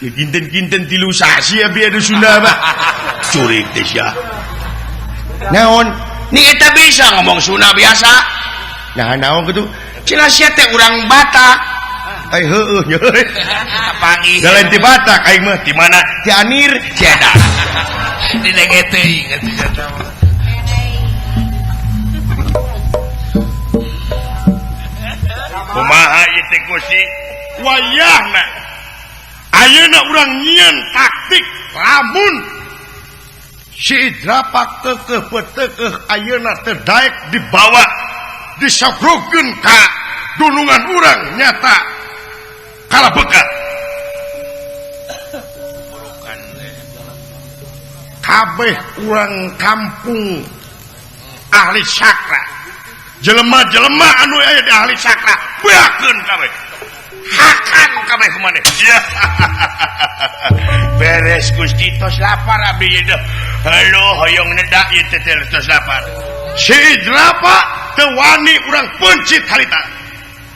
Ya kinten-kinten tilu sasi abi ada Sunda mah. Curik teh sia. Naon? Ni eta bisa ngomong Sunda biasa. Nah, naon kitu? Cenah sia teh urang Batak. Ai heueuh nya. Kapanggih. Da lain ti Batak aing mah di mana? Ti Anir, ti Eta. Dilenge teuing atuh sia mah. Kumaha ieu teh Gusti? Wayahna. Ayeuna urang nyieun taktik lamun si Idrapak teukeuh peteukeuh ayeuna teu daek dibawa disogrukeun ka dunungan urang nyata kalabeka. Kabeh urang kampung ahli sakra, jelema-jelema anu aya di ahli sakra beakeun kabeh. Hakan kabeh kumaneh. Beres Gusti tos lapar abdi ieu teh. Halo hoyong nedak ieu teh tos lapar. Si Idrapa teu wani urang peuncit harita.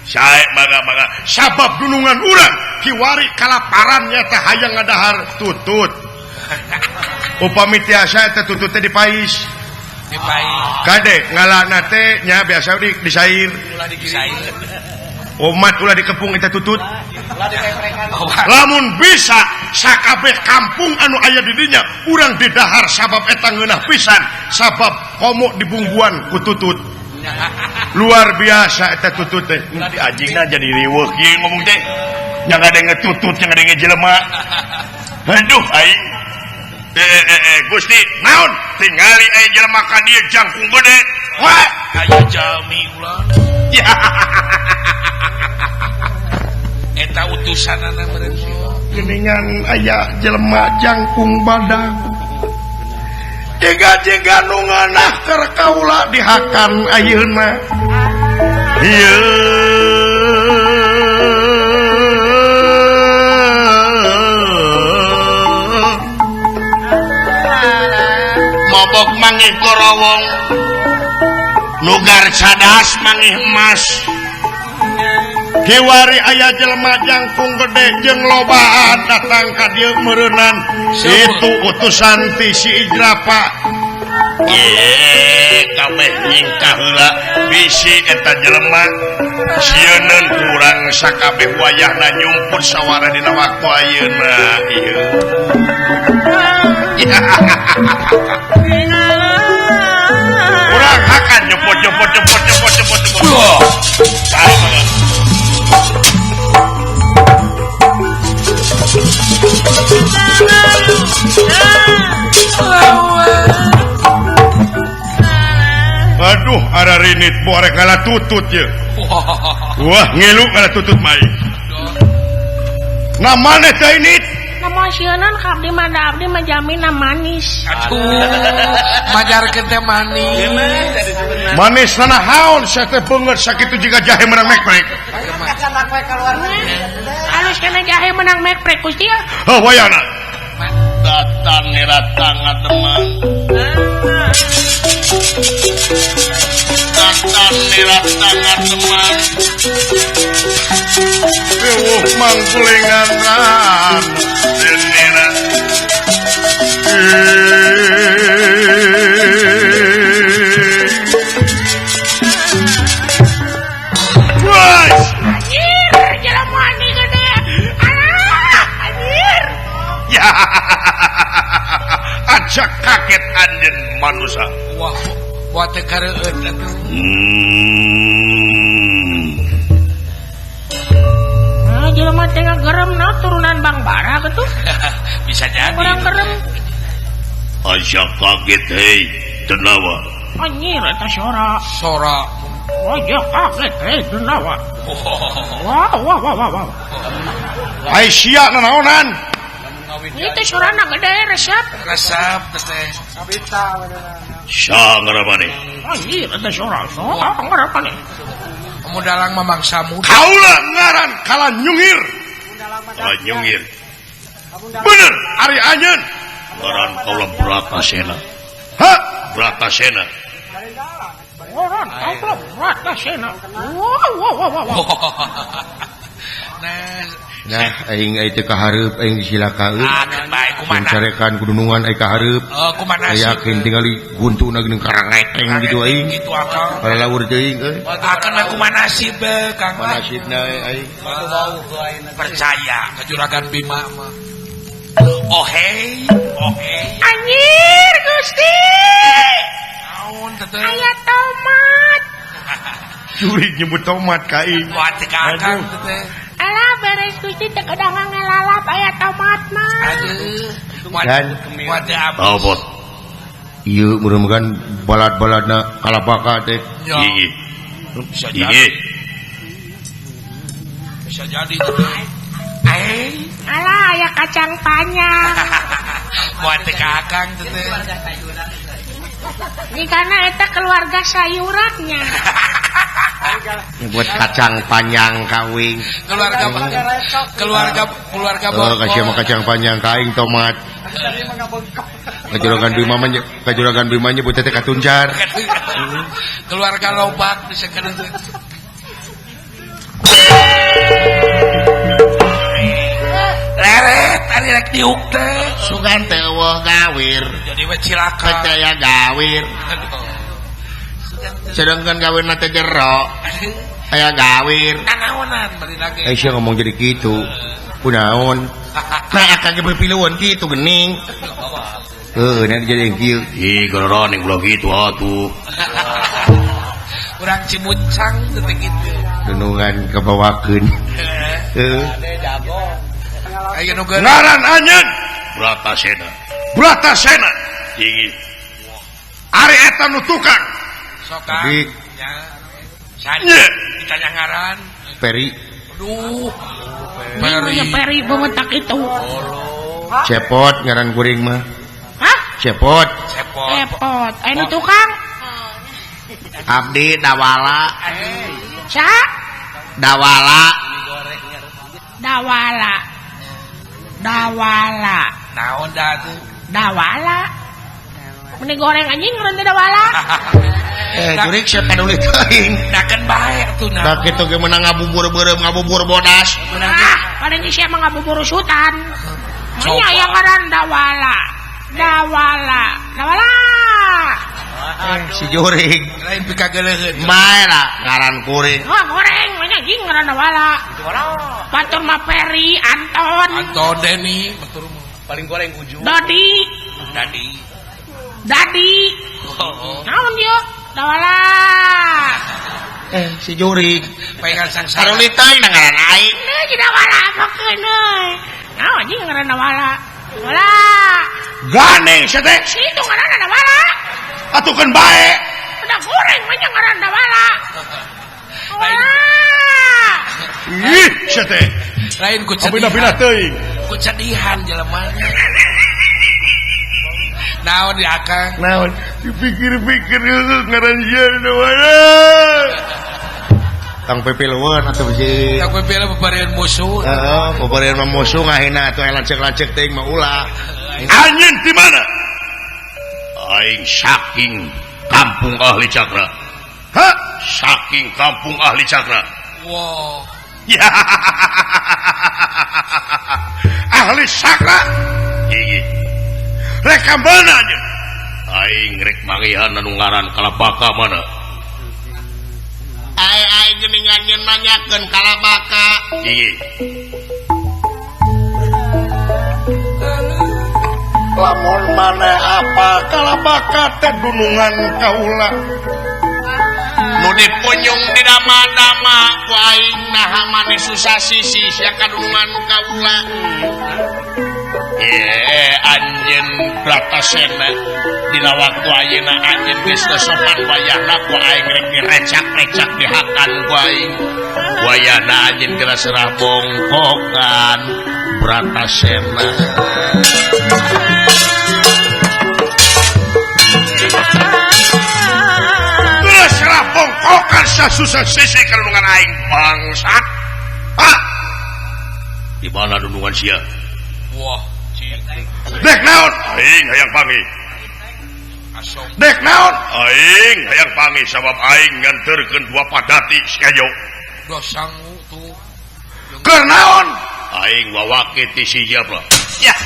Sae mangga-mangga sabab dunungan urang kiwari kalaparan nyata hayang ngadahar tutut. Upami tiasa eta tutut teh dipais. Dipais. Kade ngalana teh nya biasa disair. Disair. Umat ulah dikepung eta tutut. Lamun bisa sakabeh kampung anu aya di dinya urang didahar sabab eta ngeunah pisan sabab komo dibungguan ku tutut. Luar biasa eta tutut teh. Nanti ajingna jadi riweuh ieu ngomong teh. Nya ngadenge tutut nya ngadenge jelema. Aduh aing. Gusti, naon? Tingali aya jelema ka dieu jangkung gede. Wah, aya jalmi ulah. Eta utusanana meureun geuningan aya jelema jangkung badag. Jega-jega nu ngeunah keur kaula dihakan ayeuna. Ieu mabok mangih korowong nugar cadas mangih emas. Kiwari aya jelema jangkung gede jeung lobaan datang ka dieu meureunnan itu utusan ti si Ijrapa. Ye kabeh nyingkah heula bisi eta jelema sieuneun kurang sakabeh wayahna nyumput sawara dina waktu ayeuna ieu. Urang hakan nyumput nyumput nyumput nyumput nyumput nyumput. Aduh, ara rinit borek ngala tutut ye. Wah, ngilu ngala tutut mai. Nah maneh teh init? Nama sieunan ka abdi mah da abdi mah jamina manis. Aduh, majarkeun teh manis. Manis na naon sia teh beungeut sakitu jiga jahe menang mekprek. Alus kana jahe menang mekprek Gusti ya. Heuh wayana. Datang niratang ateman. Datang niratang ateman. Eueuh mangkulengan ran. Denera. Wah! Anjir, jelema mani gede. Alah, anjir. Ya. Ajak kaget anjeun manusia. Wah, buat teh kareueut atuh. Nah, jelema teh ngagerem na turunan Bang Bara getu. Bisa jadi. Kurang gerem. Ajak kaget hei, Denawa. Anjir eta sora. Sora. Wajah kaget hei Denawa. Wah, wah, wah, wah, wah. Ai sia nanaonan? Itu sorana gede resep. Resep teh. Kabita Sa ngaramane. Anjir eta sora. Sora ngaramane. Kamu dalang mah mangsa muda. Kaula ngaran kala nyungir. Kala nyungir. Bener ari anjeun. Ngaran kaula Bratasena. Hah? Bratasena. Ngaran kaula Bratasena. Wah wah wah wah. Nah, nah aing teh kahareup aing disilakaeun. Ah, keun bae kumaha. Carekan kudunungan aing kahareup. Oh, kumaha nasib. Yakin tingali guntuna geuning karangeteng gitu aing. Gitu akang. Palawur teuing euy. Akan mah kumaha nasib Kang. Kumaha nasibna aing. Percaya ka Juragan Bima mah. Oh hey, oh hey. Anjir Gusti. Naon teh? Aya tomat. Curi nyebut tomat ka aing. Wah teh ka akang teh. Alah beres Gusti teh kedah ngelalap aya tomat mah. Aduh, dan abot. Ieu mudah-mudahan balad-baladna kalabaka teh. Ieu. Bisa jadi. Bisa jadi teh. Alah aya kacang panjang. Buat teh ka akang teh. Jikana eta keluarga sayurannya. Buat kacang panjang kawing. Keluarga keluarga keluarga oh, kasih sama kacang panjang kaing tomat. Kajuragan Bima mah kajuragan Bima nyebut teh katuncar. Keluarga lobak bisa kana. Leret ari rek diuk teh. Sugan teh eueuh gawir. Jadi we cilaka. Percaya gawir. Sedangkan gawirna teh jero. Aya gawir. Nanaonan bari lagi. Eh sia ngomong jadi kitu. Kunaon? Nah akang ge piluan kitu geuning. Heuh, nanti jadi yang kieu. Ih, goroning ulah kitu atuh. Urang Cimuncang teh kitu. Dunungan kabawakeun. Heuh. Aya nu ngaran anjeun Bratasena. Bratasena. Tinggi. Ari eta nu tukang. Soka. Nya. Ditanya ngaran. Peri. Aduh. Peri. Peri bemetak itu. Cepot ngaran kuring mah. Hah? Cepot. Cepot. Cepot. Aya nu tukang. Abdi Dawala. Sa? Dawala. Dawala. Dawala. Naon da tuh? Dawala. Meni goreng anjing ngaran teh dawala. Jurik sia paduli teuing. Dakeun bae atuh nah. Da kitu ge meunang ngabubur beureum ngabubur bodas. Ah, paling sia mah ngabubur usutan. Nya aya ngaran Dawala. Dawala. Dawala. Si jurik lain pikageleuheun. Bae lah ngaran kuring. Wah, goreng mah anjing ngaran Dawala. Batur mah Peri, Anton. Anton Deni, batur mah paling goreng ujung. Dodi. Dadi. Dadi. Oh. Naon ieu? Dawala. Si jurik pengen sangsara. Paduli teuing da ngaran aing. Teu si Dawala apakeun euy. Naon anjing ngaran Dawala? Dawala. Gandeng sia teh. Si itu ngaranna Dawala. Atuh keun bae. Udah goreng mah nya ngaran Dawala. Dawala. Ih, sia teh. Lain ku cedihan. Abina-bina teuing. Ku cedihan jelema. Naon di akang? Naon? Dipikir-pikir ngaran sia Dawala. Tong pipilueun atuh si. Tong pipilueun babarian musuh. Heeh, babarian mah musuh ngahina atuh lancek-lancek teuing mah ulah. Anjeun di mana? Aing saking kampung ahli cakra. Hah? Saking kampung ahli cakra. Wow. Ya. Ahli cakra. Ih. Rek ka mana anjeun? Aing rek manggihan anu ngaran Kalabaka mana? Ai geuningan nyeun nanyakeun Kalabaka. Ih. Lamun maneh apa Kalabaka teh dunungan kaula. Nu dipunyung di dama-dama ku aing naha maneh susah sisi sia kadunungan kaula. Anjeun Bratasena dina waktu ayeuna anjeun geus teu sopan wayahna ku aing rek direcak-recak dihakan ku aing. Wayahna anjeun geura serah bongkokan Bratasena. Geura serah bongkokan sasusah sisi kadunungan aing bangsat. Hah? Di mana dunungan sia? Wah. Dek naon? Aing hayang panggih. Dek naon? Aing hayang panggih sabab aing nganterkeun dua padati si Ejo. Dua sangu tuh. Keur naon? Aing wawake ti si Jabra. Ya.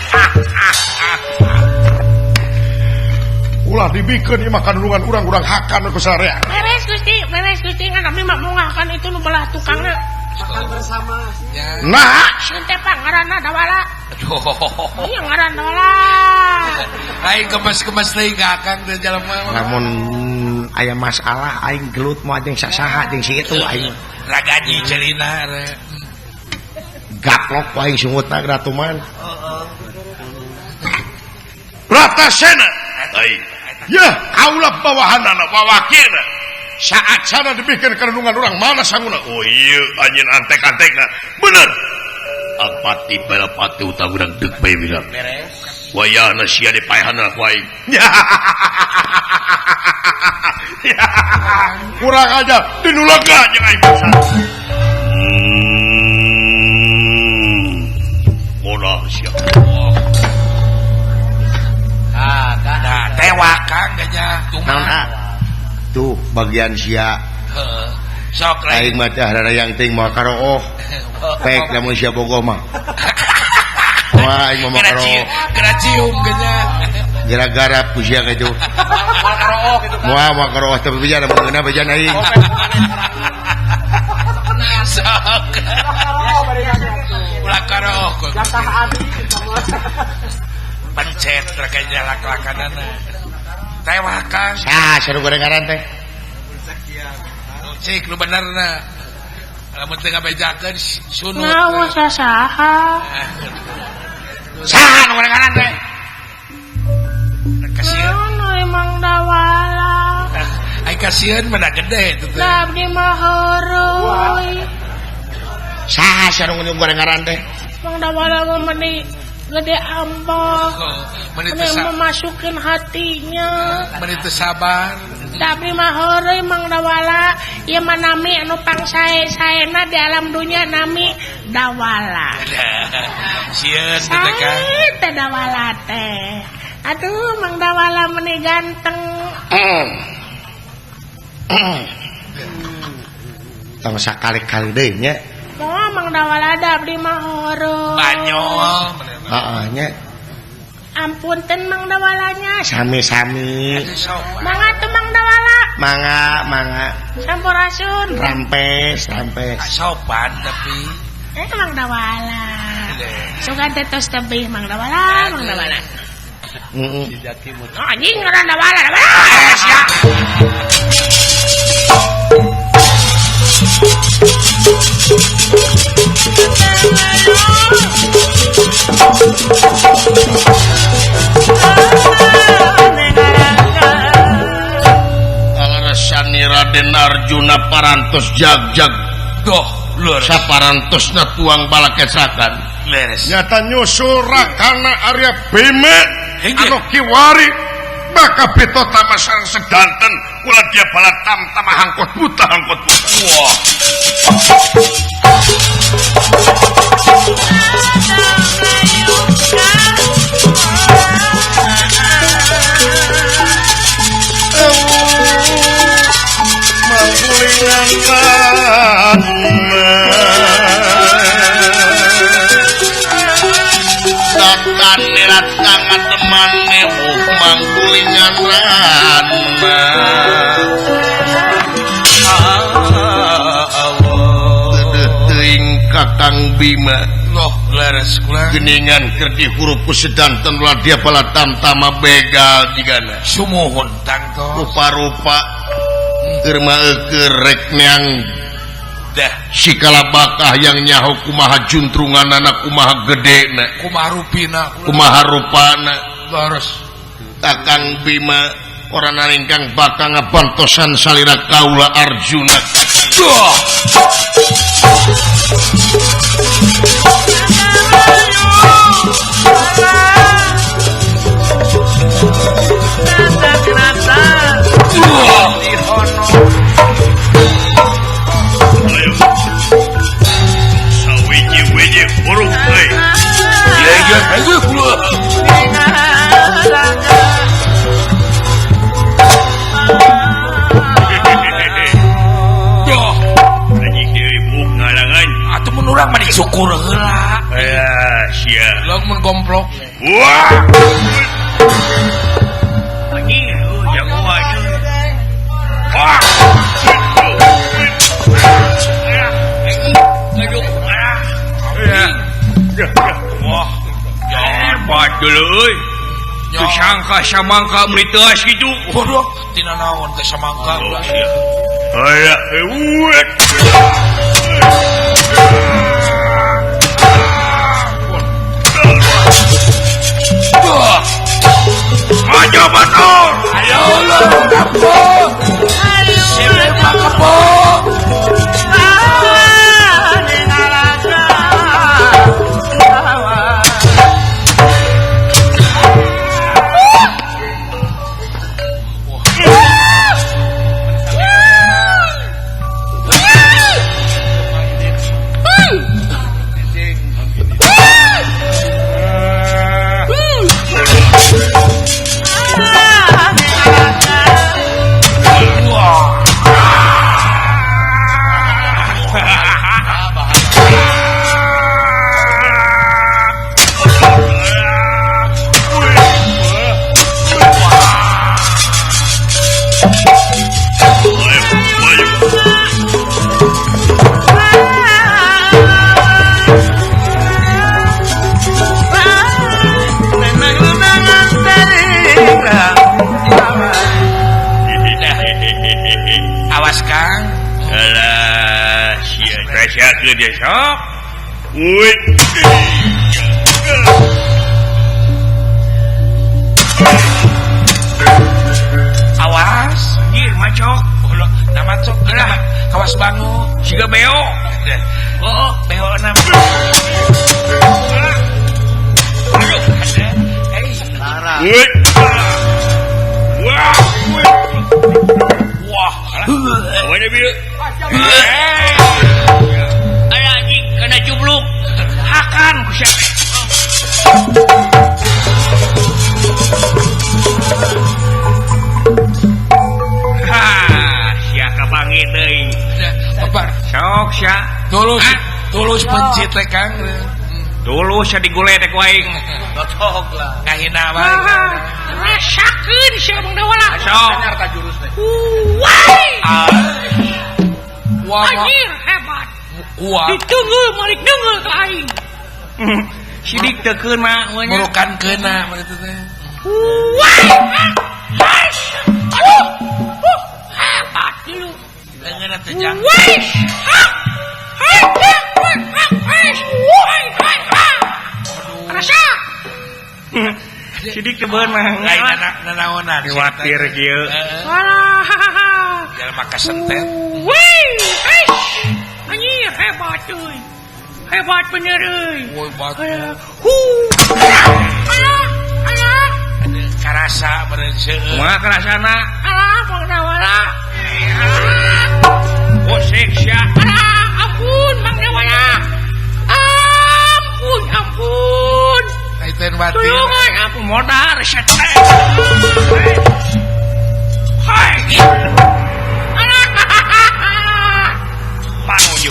Ulah dibikeun ieu mah kadulungan urang-urang hakan ku sarea. Beres Gusti, beres Gusti ngan abdi mah mungahan itu nu belah tukangna. Makan bersama. Nah, sieun teh pangaranna Dawala. Aduh. Ieu ngaran Dawala. Aing kemas-kemas teuing ka akang teh jelema. Lamun aya masalah aing gelut moal jeung sasaha jeung si itu aing. Ragaji celina re. Gaplok ku aing sungutna gratuman. Heeh. Bratasena. Aing. Yah, kaula bawahanana wawakilna. Saat sana dibikeun kadunungan urang mana sanguna? Oh ieu anjeun antek-antekna. Bener. Apati balapati utang urang deuk bae bilang. Beres. Wayahna sia dipaehanna ku aing. Kurang aja dinulega jeung aing bangsat. Modal sia. Ah, nah, tewak Kang gajah. Naon ah? Tuh bagian sia. Heeh. Sok aing mah teh hararayang teuing moal karooh. Pek lamun sia bogoh mah. Wah, aing mah karooh. Kena cium geunya. Gara-gara ku sia kitu. Moal karooh kitu kan. Moal moal karooh teh beja lamun ngeunah beja aing. Sok. Ulah karooh kok. Jatah adi pencet rek jalak-lakanana. Tewah Kang. Sah, seru gorengaran teh. Cik lu benerna. Lamun teu ngabejakeun sunut. Naon sasaha? Saha nu gorengaran teh? Kasieun. Naon emang dawala. Ai kasieun mah gede itu teh. Abdi mah heureui. Saha sareng nu gorengaran teh? Mang dawala mah meni gede ambek. Meni memasukin hatinya. Meni teu sabar. Tapi mah heureuy Mang Dawala, ieu mah nami anu pangsae-saena di alam dunia nami Dawala. Sieun teh Kang. Teh Dawala teh. Aduh Mang Dawala meni ganteng. Tong sakali-kali deui nya. Moal Mang Dawala da abdi mah heureuy. Banyol. Heeh nya. Ampun ten Mang Dawalanya. Sami-sami. Mangga tuh Mang Dawala. Mangga, mangga. Sampurasun. Rampes, rampes. Sopan tapi. Mang Dawala. Sugan teh tos tebih Mang Dawala, Mang Dawala. Heeh. Anjing ngaran Dawala, Dawala. Sia. Alaresani Raden Arjuna parantos jag-jag doh leres saparantosna tuang balakesakan leres nyata nyusul rakana Arya Bima anu kiwari maka beto tamasang sedanten kula dia bala tamtama hangkot buta hangkot buta. Wah. Mangkulingan rana teuing Kakang Bima loh leres kula geningan keur dihurup ku sedanten ulah dia bala tamtama begal jigana sumuhun tangtos rupa-rupa keur maeukeun rek neang dah si kalabakah yang nyaho kumaha juntrunganana kumaha gedena kumaha rupina kumaha rupana leres Kakang Bima orang ingkang bakal ngabantosan salira kaula Arjuna. Duh. Sawiji-wiji huruf euy. Urang mah disyukur heula. Eh, sia. Leung mun gomplok. Wah. Anjing, jago aja. Wah. Wah. Hebat dulu euy. Teu sangka samangka meuli teuas kitu. Waduh, tina naon teh samangka. Aya, eueuh. Maju betul. Ayo lo kampung. Siapa kampung? Dirasakeun dia sok. Uy. Awas, anjir macok. Nah macok lah, kawas bangu. Siga beo. Oh, beo na. Aduh, ada. Hei. Uy. Wah. Wah, alah. Bieu. Alah anjing kena jubluk. Hakan ku sia. Ha, sia kapanggih deui. Babar. Sok sia. Tulus, tulus pencit teh Kang. Tulus sia diguledek ku aing. Cocok lah. Ngahina wae. Rasakeun sia Mang Dawala. Sok. Jurus teh. Wah. Wah, anjir hebat. Wah. Ditunggu malik nunggu ka aing. Sidik teu mah we nya. Merukan keuna berarti teh. Wah. Aduh. Hebat dulu. Leungeun teh jang. Wah. Rasa. Sidik teu beun mah. Lain nanaonan. Kuatir kieu. Alah. Jelema kasentet. Wih, anjir hebat euy. Hebat bener euy. Woi batu. Alah, alah. Karasa beureun seueur. Kumaha karasana? Alah, Mang Dawala. Musik sia. Alah, ampun Mang Dawala. Ampun, ampun. Kaiten batin. Tulungan ampun modar sia teh. Hai. Panuju.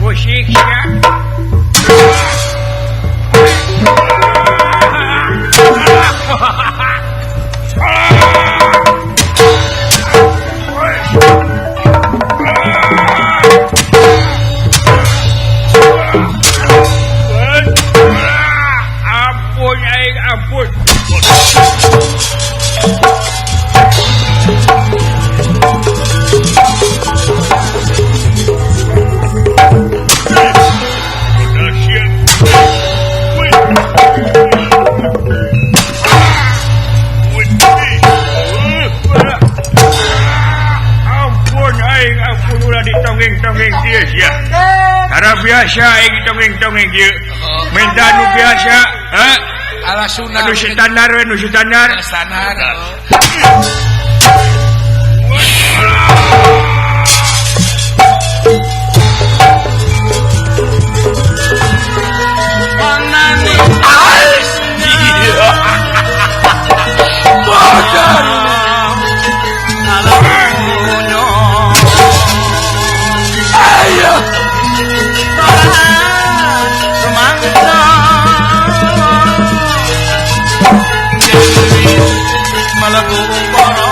Musik sia. Ampun aing ampun. Ampun aing ampun ulah ditongeng-tongeng kieu sia. Cara biasa aing ditongeng-tongeng kieu. Minta nu biasa, ha? Ala sunah. Anu standar we nu standar. Standar. Malebu para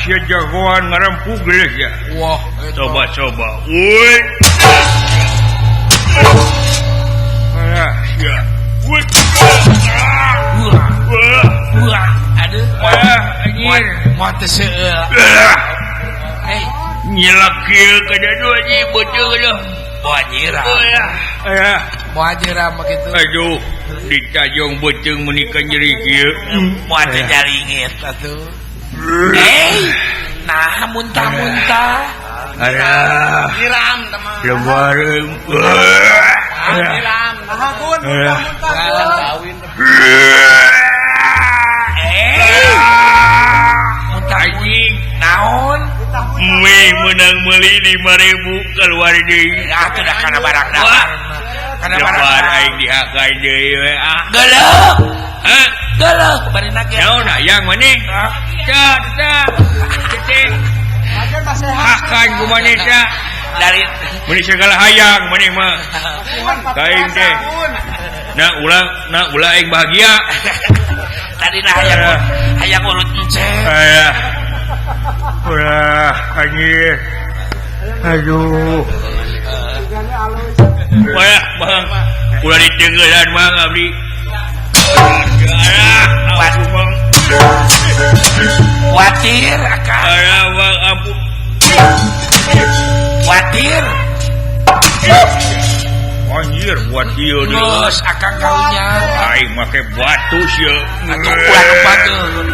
sia jagoan ngarempug geus ya. Wah, coba-coba. Woi. Alah, sia. Woi. Wah. Wah, aduh. Wah, anjir. Moal teu seueul. Hei, nyelak kieu ka dadu anjing beuteung aduh. Moal nyiram. Alah. Moal nyiram kitu. Aduh, ditajong beuteung meuni ka nyeri kieu. Moal teu nyaringit atuh. Eh, nah muntah-muntah. Alah. Nyiram teman. Lebareung. Nyiram. Nah, Gun, muntah-muntah. Kawin. Eh. Muntah anjing. Naon? Mie menang meuli 5.000 keluar deui. Ah, teu da kana barang dahar. Kana barang. Lebar aing dihakan deui we ah. Geuleuh. Hah? Geuleuh barina ge. Naon hayang maneh? Tah, tah. Teh. Hakan ku maneh tah. Dari meuli segala hayang maneh mah. Kaing teh. Nah ulah aing bahagia. Tadi nah hayang hayang urut enceh. Aya. Ulah anjir. Aduh. Wah, Bang. Ulah ditenggelan Bang abdi. Alah, ampun Bang. Watir akang. Alah, Bang, ampun. Watir. Anjir, buat ieu deui. Geus akang karunya. Aing make batu sia. Atuh ulah kebageun.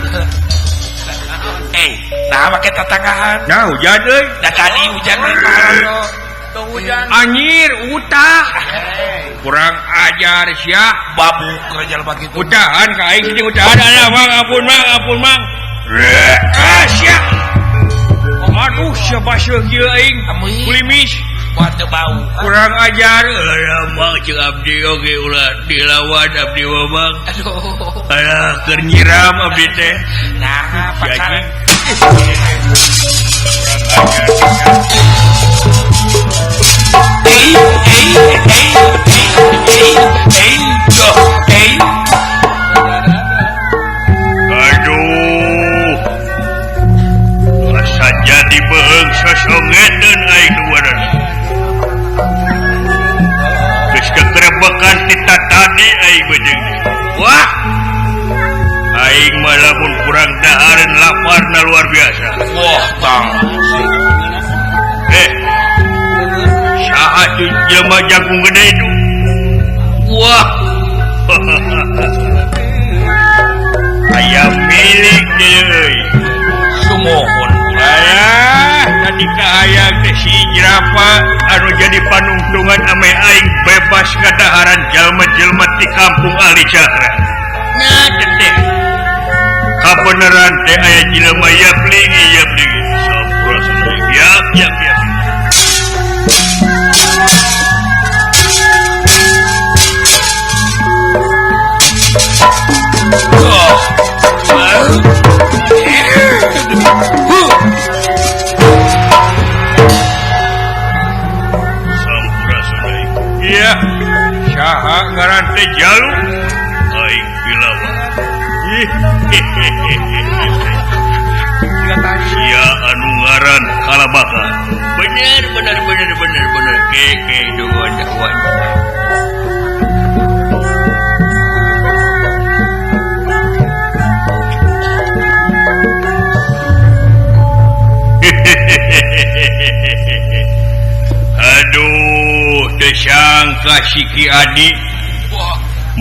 Eh, nah make tatanggahan. Nah, hujan euy. Da tadi hujan mah parano. Tong hujan. Anjir, utah. Kurang ajar sia. Babuk kerja jalma kitu. Utahan ka aing jeung utahan alah Bang, ampun Bang, ampun Bang. Ah sia. Aduh, sia baseuh ieu aing. Kulimis. Moal teu bau. Kurang ajar. Alah Bang, ceuk abdi oge ulah dilawan abdi mah Bang. Aduh. Alah, keur nyiram abdi teh. Nah, pacaran. Ei, ei, ei, ei, ei, ei. Aduh. Asa jadi beung sosongeteun aing duaran. Geus kekerebekan ti tadi aing beuteung. Wah. Aing mah lamun kurang dahareun laparna luar biasa. Wah, tang. Saha jelema jagung gede itu? Wah. Aya milik deui euy. Sumuhun ulah. Tadi kahayang teh si jerapah anu jadi panungtungan ame aing bebas kadaharan jelema-jelema ti kampung ahli cakra. Nya teh. Kabeneran teh aya jelema yaplingi yaplingi. Sampurasun yap yap yap. Iya, saha ngaran teh Jalu? Aing Bilawa. Sia anu ngaran Kalabaka. Bener bener bener bener bener ke ke dua dakwan. Aduh, tesangka si Ki Adi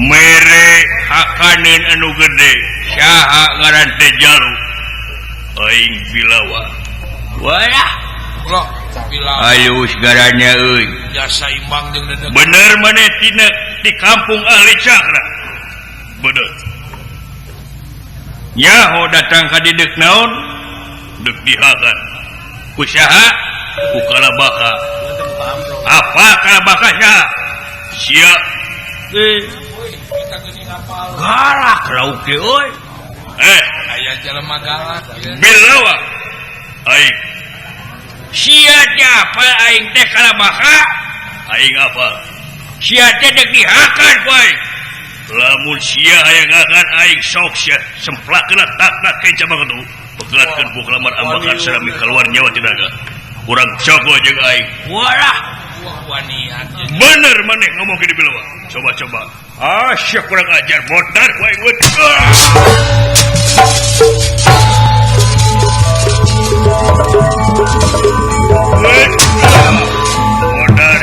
mere hakaneun anu gede. Saha ngaran teh Jalu? Aing Bilawa. Wah, alus garanya euy. Jasa imbang jeung dedeg. Bener maneh tina di kampung ahli cakra. Bener. Nyaho datang ka dideuk naon? Deuk dihakan. Ku saha? Ku Kalabaka. Apa Kalabaka saha? Sia. Galak lauk teh euy. Aya jelema galak. Bilawa. Aing. Sia teh apa aing teh Kalabaka? Aing apa? Sia teh deuk dihakan ku aing. Lamun sia hayang ngakan aing sok sia semplakeun tak-tak ke cabang kitu. Pegatkeun puklamar ambakan sarami keluar nyawa tinaga. Urang coko jeung aing. Walah, wah wanian. Bener maneh ngomong gini bilawa. Coba-coba. Ah, sia kurang ajar modar ku aing. Modar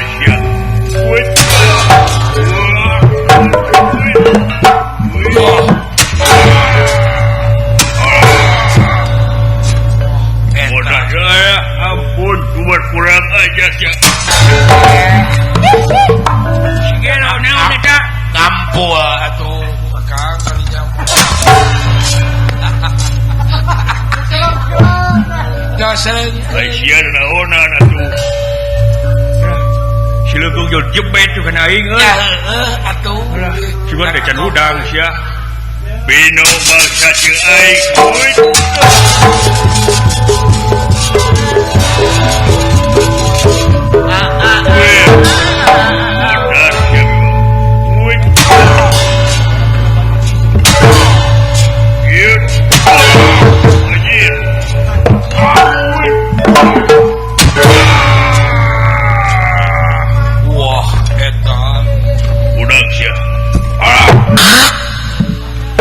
sia. Modar ya, ampun, kuat kurang ajar sia. Sige naon eta? Ngampul atuh Kang kali jam. Daseng. Ai sia naonan atuh. Si leukeung jol jebet tuh kana aing euy. Ya heueuh atuh. Cuman teh can hudang sia. Bino bangsa jeung aing. Modar sia. Ieu. Anjir. Wah, eta. Budak sia.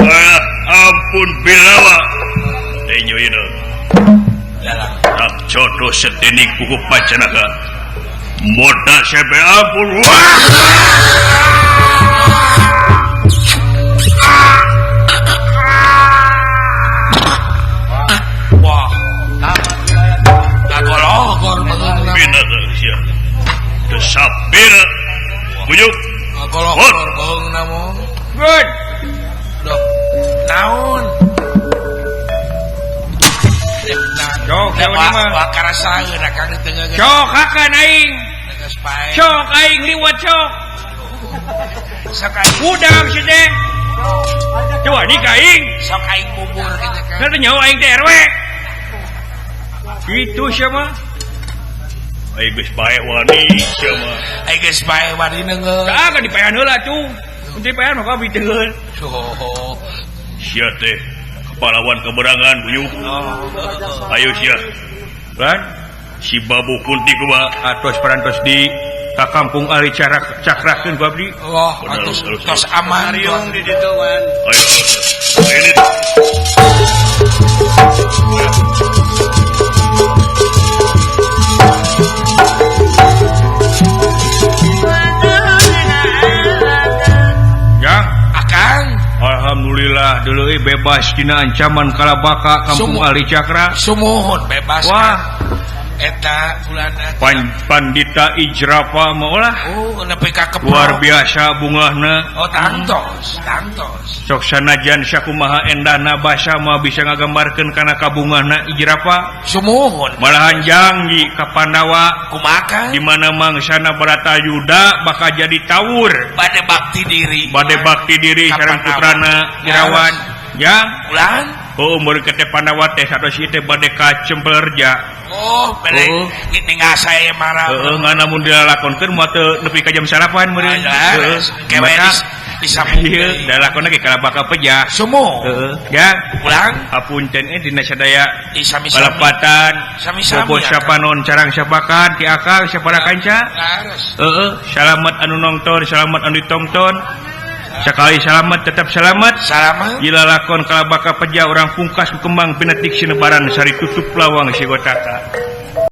Ah, ampun bilawa. Denyo ieu. Dalam. Tak jodoh sedening buku pacanaka. Modal sampai ampun. Wah! Wah. Ngagologor beungeutna. Bina sia. Tesapira. Buyuk. Ngagologor beungeutna mah. Good. Duh. Naon? Cok, wah karasaeun akang di tengah. Cok hakan aing. Geus pae. Cok aing liwat cok. Sok aing. Hudang si teh. Coba ni ka aing. Sok aing bubur kitu kan. Teu nyaho aing teh RW. Kitu sia mah. Aing geus pae wani sia mah. Aing geus pae wani neungeun. Tah kan dipaehan heula tuh. Mun dipaehan mah kabeh teungeun. Oh. Sia teh pahlawan keberangan buyuk. Ayo sia. Kan si Babu Kunti kumaha atos parantos di ka kampung Ali cakrakeun ku abdi. Oh, atos tos aman riung di ditu wan. Ayo. Ayo. Ya, Akang. Alhamdulillah dulu bebas dina ancaman kalabaka kampung Ali Cakra. Sumuhun bebas. Wah, eta fulana pandita ijrafa maulah. Oh, nepi ka keprok. Luar biasa bungahna. Oh, tangtos, tangtos. Sok sanajan sakumaha endahna basa mah bisa ngagambarkeun kana kabungahna ijrafa. Sumuhun. Malahan janji ka Pandawa kumaha di mana mangsana Baratayuda bakal jadi tawur. Bade bakti diri. Bade bakti diri sareng putrana Irawan. Ya, ulang. Oh, umur kete Pandawa teh satos ieu teh bade ka Cemplerja. Oh, bade ningal saya marah. Heeh, ngan lamun dilalakonkeun moal teu nepi ka jam 9 meureun. Heeh, kewe disapu. Ieu dilakonkeun ge kalabaka pejah. Sumuh. Heeh, ya. Ulang. Apunten dina sadaya sami-sami. Palepatan. Sami-sami. Bobo sapanon carang sapakan ti akal sapara kanca. Heeh, salamet anu nongton, salamet anu ditongton. Sekali selamat tetap selamat. Selamat. Dilalakon kalabaka pejah orang pungkas kembang pinetik sinebaran sari tutup lawang sigotaka.